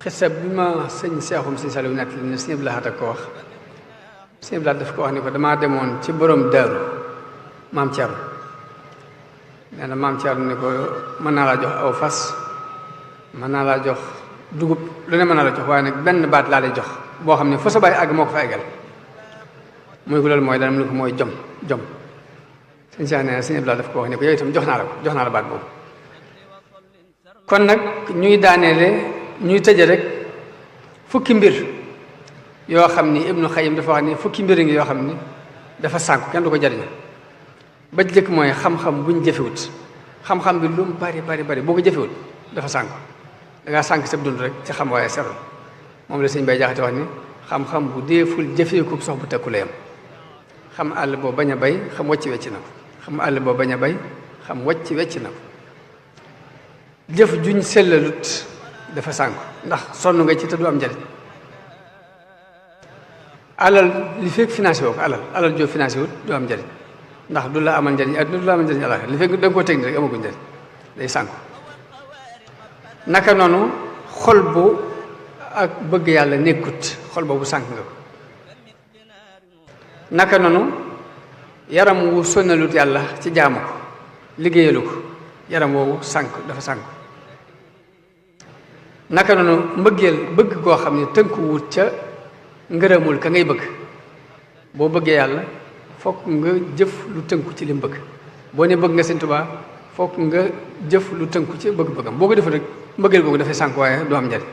xisa bi ma sëñ Seexum sëñ Saliou nekk li ne sëñ Abdou Lahad ko wax sëñ Abdou Lahad daf ko wax ni ko damaa demoon ci borom daaru maam Thierno nee na maam Thierno ni ko mën naa laa jox aw fas mën naa laa jox dugub lu ne mën naa la jox waaye nag benn baat laa lay jox boo xam ne fa sa bàyyi àgg moo ko fa eggal muy ko loolu mooy dana mu ne ko mooy jom sëñ Cheikh nee na sëñ Abdou Lahad daf ko wax ni ko yow itam jox naa la baat boobu kon nag ñuy daaneele ñuy tëje rek fukki mbir yoo xam ni Ibnu Xayyim dafa wax ni fukki mbir ngi yoo xam ni dafa sànku kenn du ko jariñu ba jëkk mooy xam-xam buñ jëfewut xam-xam bi lu mu bari boo ko jëfewut dafa sànku da ngaa sànk sa dund rek ci xam waaye serul moom la sëñ Bay Jaxate wax ni xam-xam bu deeful jëfeeku sox bu tekku la yam xam àll boo bañ a bay xam wàcc wecc na ko xam àll boo bañ a bay xam wàcc wecc na ko jëf juñ sellalut dafa sànku ndax sonn nga ci te du am njariñ alal li fekk financé woo ko alal joo financé wut du am njariñ ndax du la amal njariñ adduna du la amal njariñ àllaxira li fekk da nga koo technique rek amaguñ njariñ day sànku naka noonu xol bu ak bëgg yàlla nekkut xol boobu sànk nga ko naka noonu yaram wu sonnalut yàlla ci jaamu ko liggéeyalu ko yaram woowu sànk dafa sànk naka noonu mbëggeel bëgg koo xam ne tënku wut ca ngërëmul ka ngay bëgg boo bëggee yàlla fokk nga jëf lu tënku ci li mu bëgg boo ne bëgg nga Sëñ Tuubaa fokk nga jëf lu tënku ci bëgg-bëggam boo ko defee rek mbëggeel googu dafay sànk waaye du am njariñ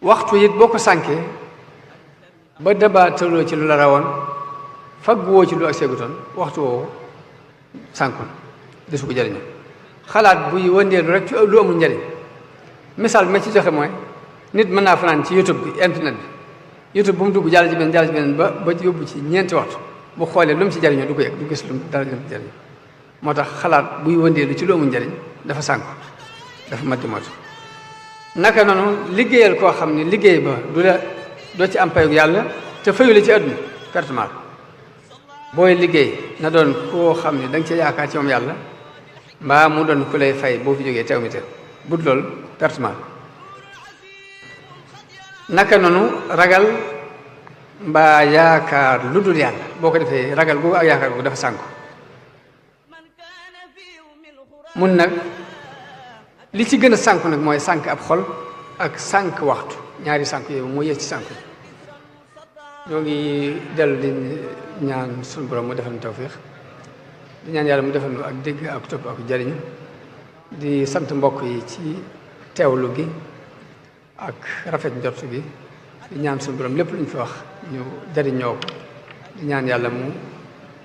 waxtu it boo ko sànkee ba dabaataloo ci lu la rawoon fagg woo ci lu ak seegutoon waxtu woowu sànkul desu ko jariñu xalaat buy wëndeelu rek ci lu amul njariñ misaal bi ma ci joxe mooy nit mën naa fanaan ci youtube bi internet bi youtube bu mu dugg jàll ci benn ba yóbbu ci ñeenti waxtu bu xoolee lu mu ci jariñoo du ko yëg du gis lu dara lu mu jariñ moo tax xalaat buy wëndeelu ci lu amul njariñ dafa sànku dafa mat di moytu naka noonu liggéeyal koo xam ne liggéey ba doo ci am payug yàlla te fayu la ci àdduna pertement booy liggéey na doon koo xam ne da nga ci yaakaar ci moom yàlla mbaa mu doon ku lay fay boo fi jógee teew mi teew but loolu pertement naka noonu ragal mbaa yaakaar lu dul yàlla boo ko defee ragal googu ak yaakaar googu dafa sànku mun nag li ci gën a sànku nag mooy sànk ab xol ak sànk waxtu ñaari sànk yooyu moo yées ci sànk ñoo ngi dellu di ñaan suñu borom mu defal ñu tawfiix di ñaan yàlla mu defal ñu ak dégg ak topp ak jariñ di sant mbokk yi ci teewlu gi ak rafet njort gi di ñaan suñu borom lépp lu ñu fi wax ñu jariñoo ko di ñaan yàlla mu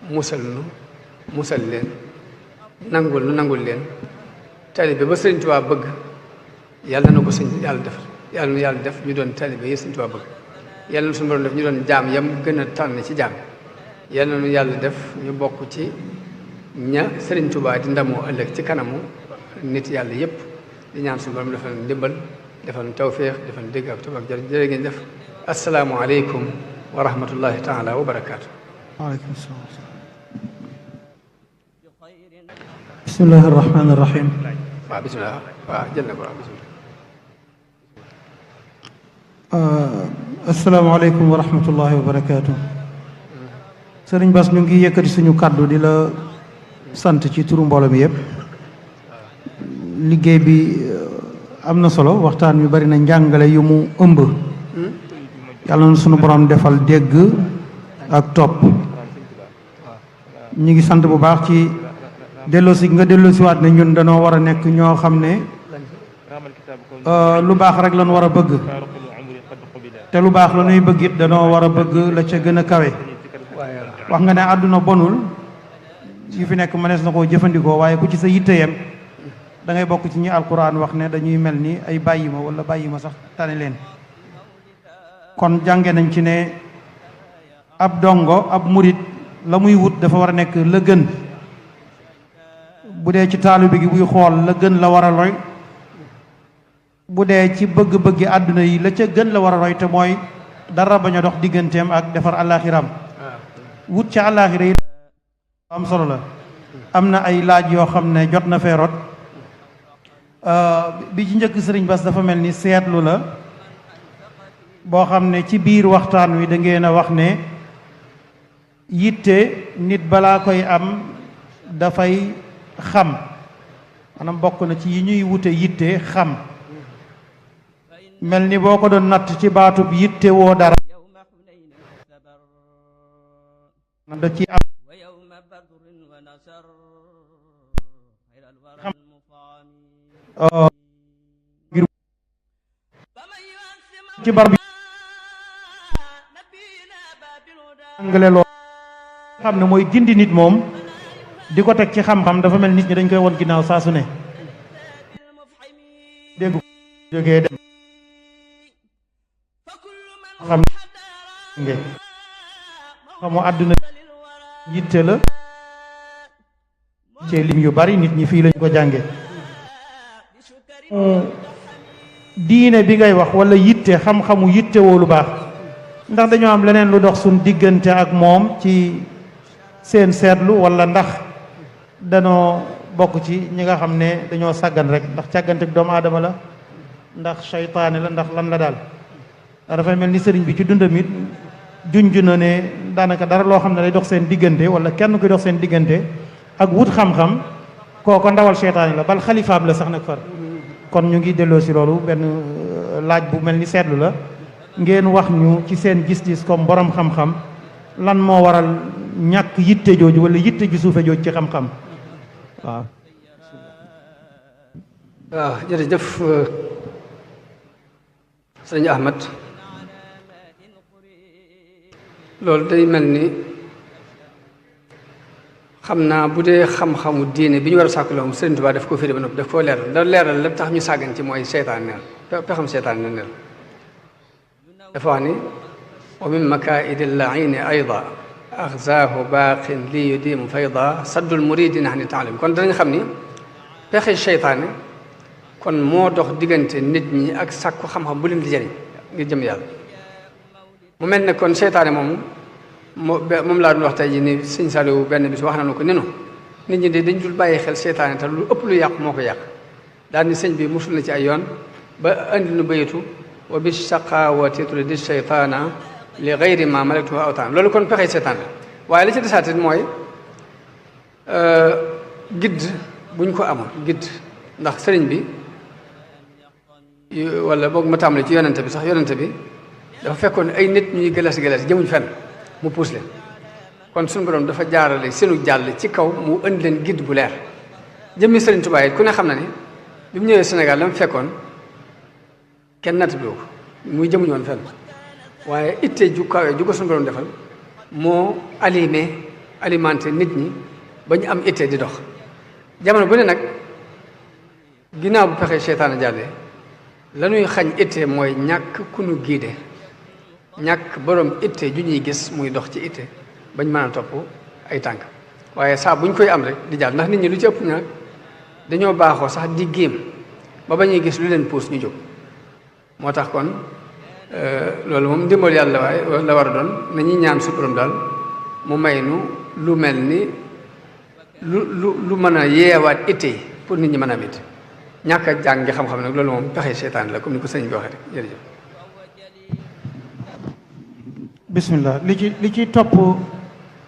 musal leen nangul leen taalibe ba Sëriñ Tuubaa bëgg yàlla na ko yàlla defal yàlla na yàlla def ñu doon taalibe yi Sëriñ Tuubaa bëgg yàlla na suñu borom def ñu doon jaam yam gën a tànn ci jaam yàlla na yàlla def ñu bokk ci ña Sëriñ Tuubaa di ndamoo ëllëg ci kanamu nit yàlla yépp di ñaan suñu borom defal ndimbal defal tawféex defal dégg ak topp ak jërë ngeen def asalaamu aleykum wa rahmatullahi taala wa barakaatu. waaleykum salaam. bismillahi rahmaani rahim. waaw bisimilah waaw jël na ko waaw bisimilah. asalaamaaleykum wa rahmatullahi wa barakaatu. Sëriñ Bass ñu ngi yëkkati suñu kàddu di la sant ci turu mbooloo mi yëpp. liggéey bi am na solo waxtaan yu bari na njàngale yu mu ëmb. yàlla na suñu borom defal dégg ak topp. ñu ngi sant bu baax ci delloosi nga delloosiwaat ne ñun danoo war a nekk ñoo xam ne lu baax rek lañ war a bëgg. te lu baax la ñuy bëgg it danoo war a bëgg la ca gën a kawe. wax nga ne àdduna bonul yu fi nekk mënees na koo jëfandikoo waaye ku ci sa yitte yem da ngay bokk ci ñi alquran wax ne dañuy mel ni ay bàyyi ma wala bàyyi ma sax tane leen. kon jànge nañ ci ne ab dongo ab murit la muy wut dafa war a nekk la gën. bu dee ci taalibe gi buy xool la gën la war a roy. bu dee ci bëgg-bëggi àdduna yi la ca gën la war a roy te mooy dara bañ a dox digganteem ak defar àllaaxiram wut ci àllaaxira yi am solo la. am na ay laaj yoo xam ne jot na fee rot bi ci njëkk sëriñ Bass dafa mel ni seetlu la boo xam ne ci biir waxtaan wi da ngeen a wax ne yitte nit balaa koy am dafay xam maanaam bokk na ci yi ñuy wute yitte xam mel ni boo ko doon natt ci baatub yitte woo dara da ci am ngir ci bar bi jàngale loo xam ne mooy gindi nit moom di ko teg ci xam-xam dafa mel nit ñi dañ koy won ginnaaw saa su ne dégg jógee dem xam nge xamu àdduna yitte la ci lim yu bari nit ñi fii lañ ko jànge diine bi ngay wax wala yitte xam-xamu yitte woo lu baax ndax dañoo am leneen lu dox suñ diggante ak moom ci seen seetlu wala ndax danoo bokk ci ñi nga xam ne dañoo sàggan rek ndax càggante ak doomu aadama la ndax seytaane la ndax lan la daal dafay mel ni sëriñ bi ci dundam it junj na ne daanaka dara loo xam ne day dox seen diggante wala kenn kuy dox seen diggante ak wut xam-xam kooko ndawal seytaane la bal xalifaam la sax nag far kon ñu ngi delloo si loolu benn laaj bu mel ni seetlu la ngeen wax ñu ci seen gis-gis comme borom xam-xam lan moo waral ñàkk yitte jooju wala yitte ji suufe jooju ci xam-xam waaw. waaw jërëjëf sëñ Ahmad loolu day mel ni xam naa bu dee xam-xamu diine bi ñu war a sàkku loom Sëriñ Tuubaa daf ko firi ba noppi daf koo leeral da leeral lépp tax ñu sàggan ci mooy seytaan neel pexam seytaan ne neel dafa wax ni wa min makaidi llaini ayda axzaahu baaqin li yudimu fayda saddul muridina ani taalim kon danañ xam ni pexe seytaane kon moo dox diggante nit ñi ak sàkku xam-xam bu leen di jëriñ ngir jëm yàlla mu mel ne kon seytaane moom laa doon wax tey ji ni sëñ Saliou benn bis wax na ko nenu nit ñi de dañ dul bàyyi xel seytaane te lu ëpp lu yàq moo ko yàq daal ni sëñ bi musul na ci ay yoon ba andi nu bayitu wa bi shaqawati turidi seytaana li gayri ma malaktuhu awtaan loolu kon pexey seytaan la waaye li ci desaat mooy gidd buñ ko amoon gidd ndax sëriñ bi wala boog ma tàmbali ci yonente bi sax yonente bi dafa fekkoon ay nit ñuy gëlas jëmuñ fenn mu puus leen kon suñu borom dafa jaarale seenu jàll ci kaw mu indi leen gidd bu leer jëmmi Sëriñ Tuubaa it ku ne xam na ni bi mu ñëwee Sénégal la mu fekkoon kenn natt bi ko muy jëmuñ woon fenn waaye itte ju kawe ju ko suñu borom defal moo alimenté nit ñi ba ñu am itte di dox jamono bu ne nag ginnaaw bu pexe seytaane jàllee la ñuy xañ itte mooy ñàkk ku nu giide ñàkk borom itte ju ñuy gis muy dox ci itte bañ mën a topp ay tànk waaye saa buñ koy am rek di jàll ndax nit ñi lu ci ëpp nag dañoo baaxoo sax di géem ba ñuy gis lu leen puus ñu jóg moo tax kon loolu moom ndimbal yàlla waaye la war a doon nañuy ñaan su borom daal mu may nu lu mel ni lu mën a yeewaat itte yi pour nit ñi mën a am it ñàkk a jàng xam-xam nag loolu moom pexe seytaan la comme ni ko sëñ bi waxee rek jërëjëf. bismillah li ci topp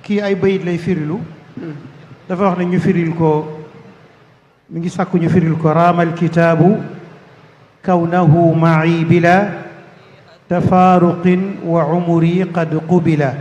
kii ay bayit lay firilu dafa wax ne ñu firil ko mi ngi sàkku ñu firil ko raamal kitaabu kawnahu ma'i bila tafaaruqin wa umri qad qubila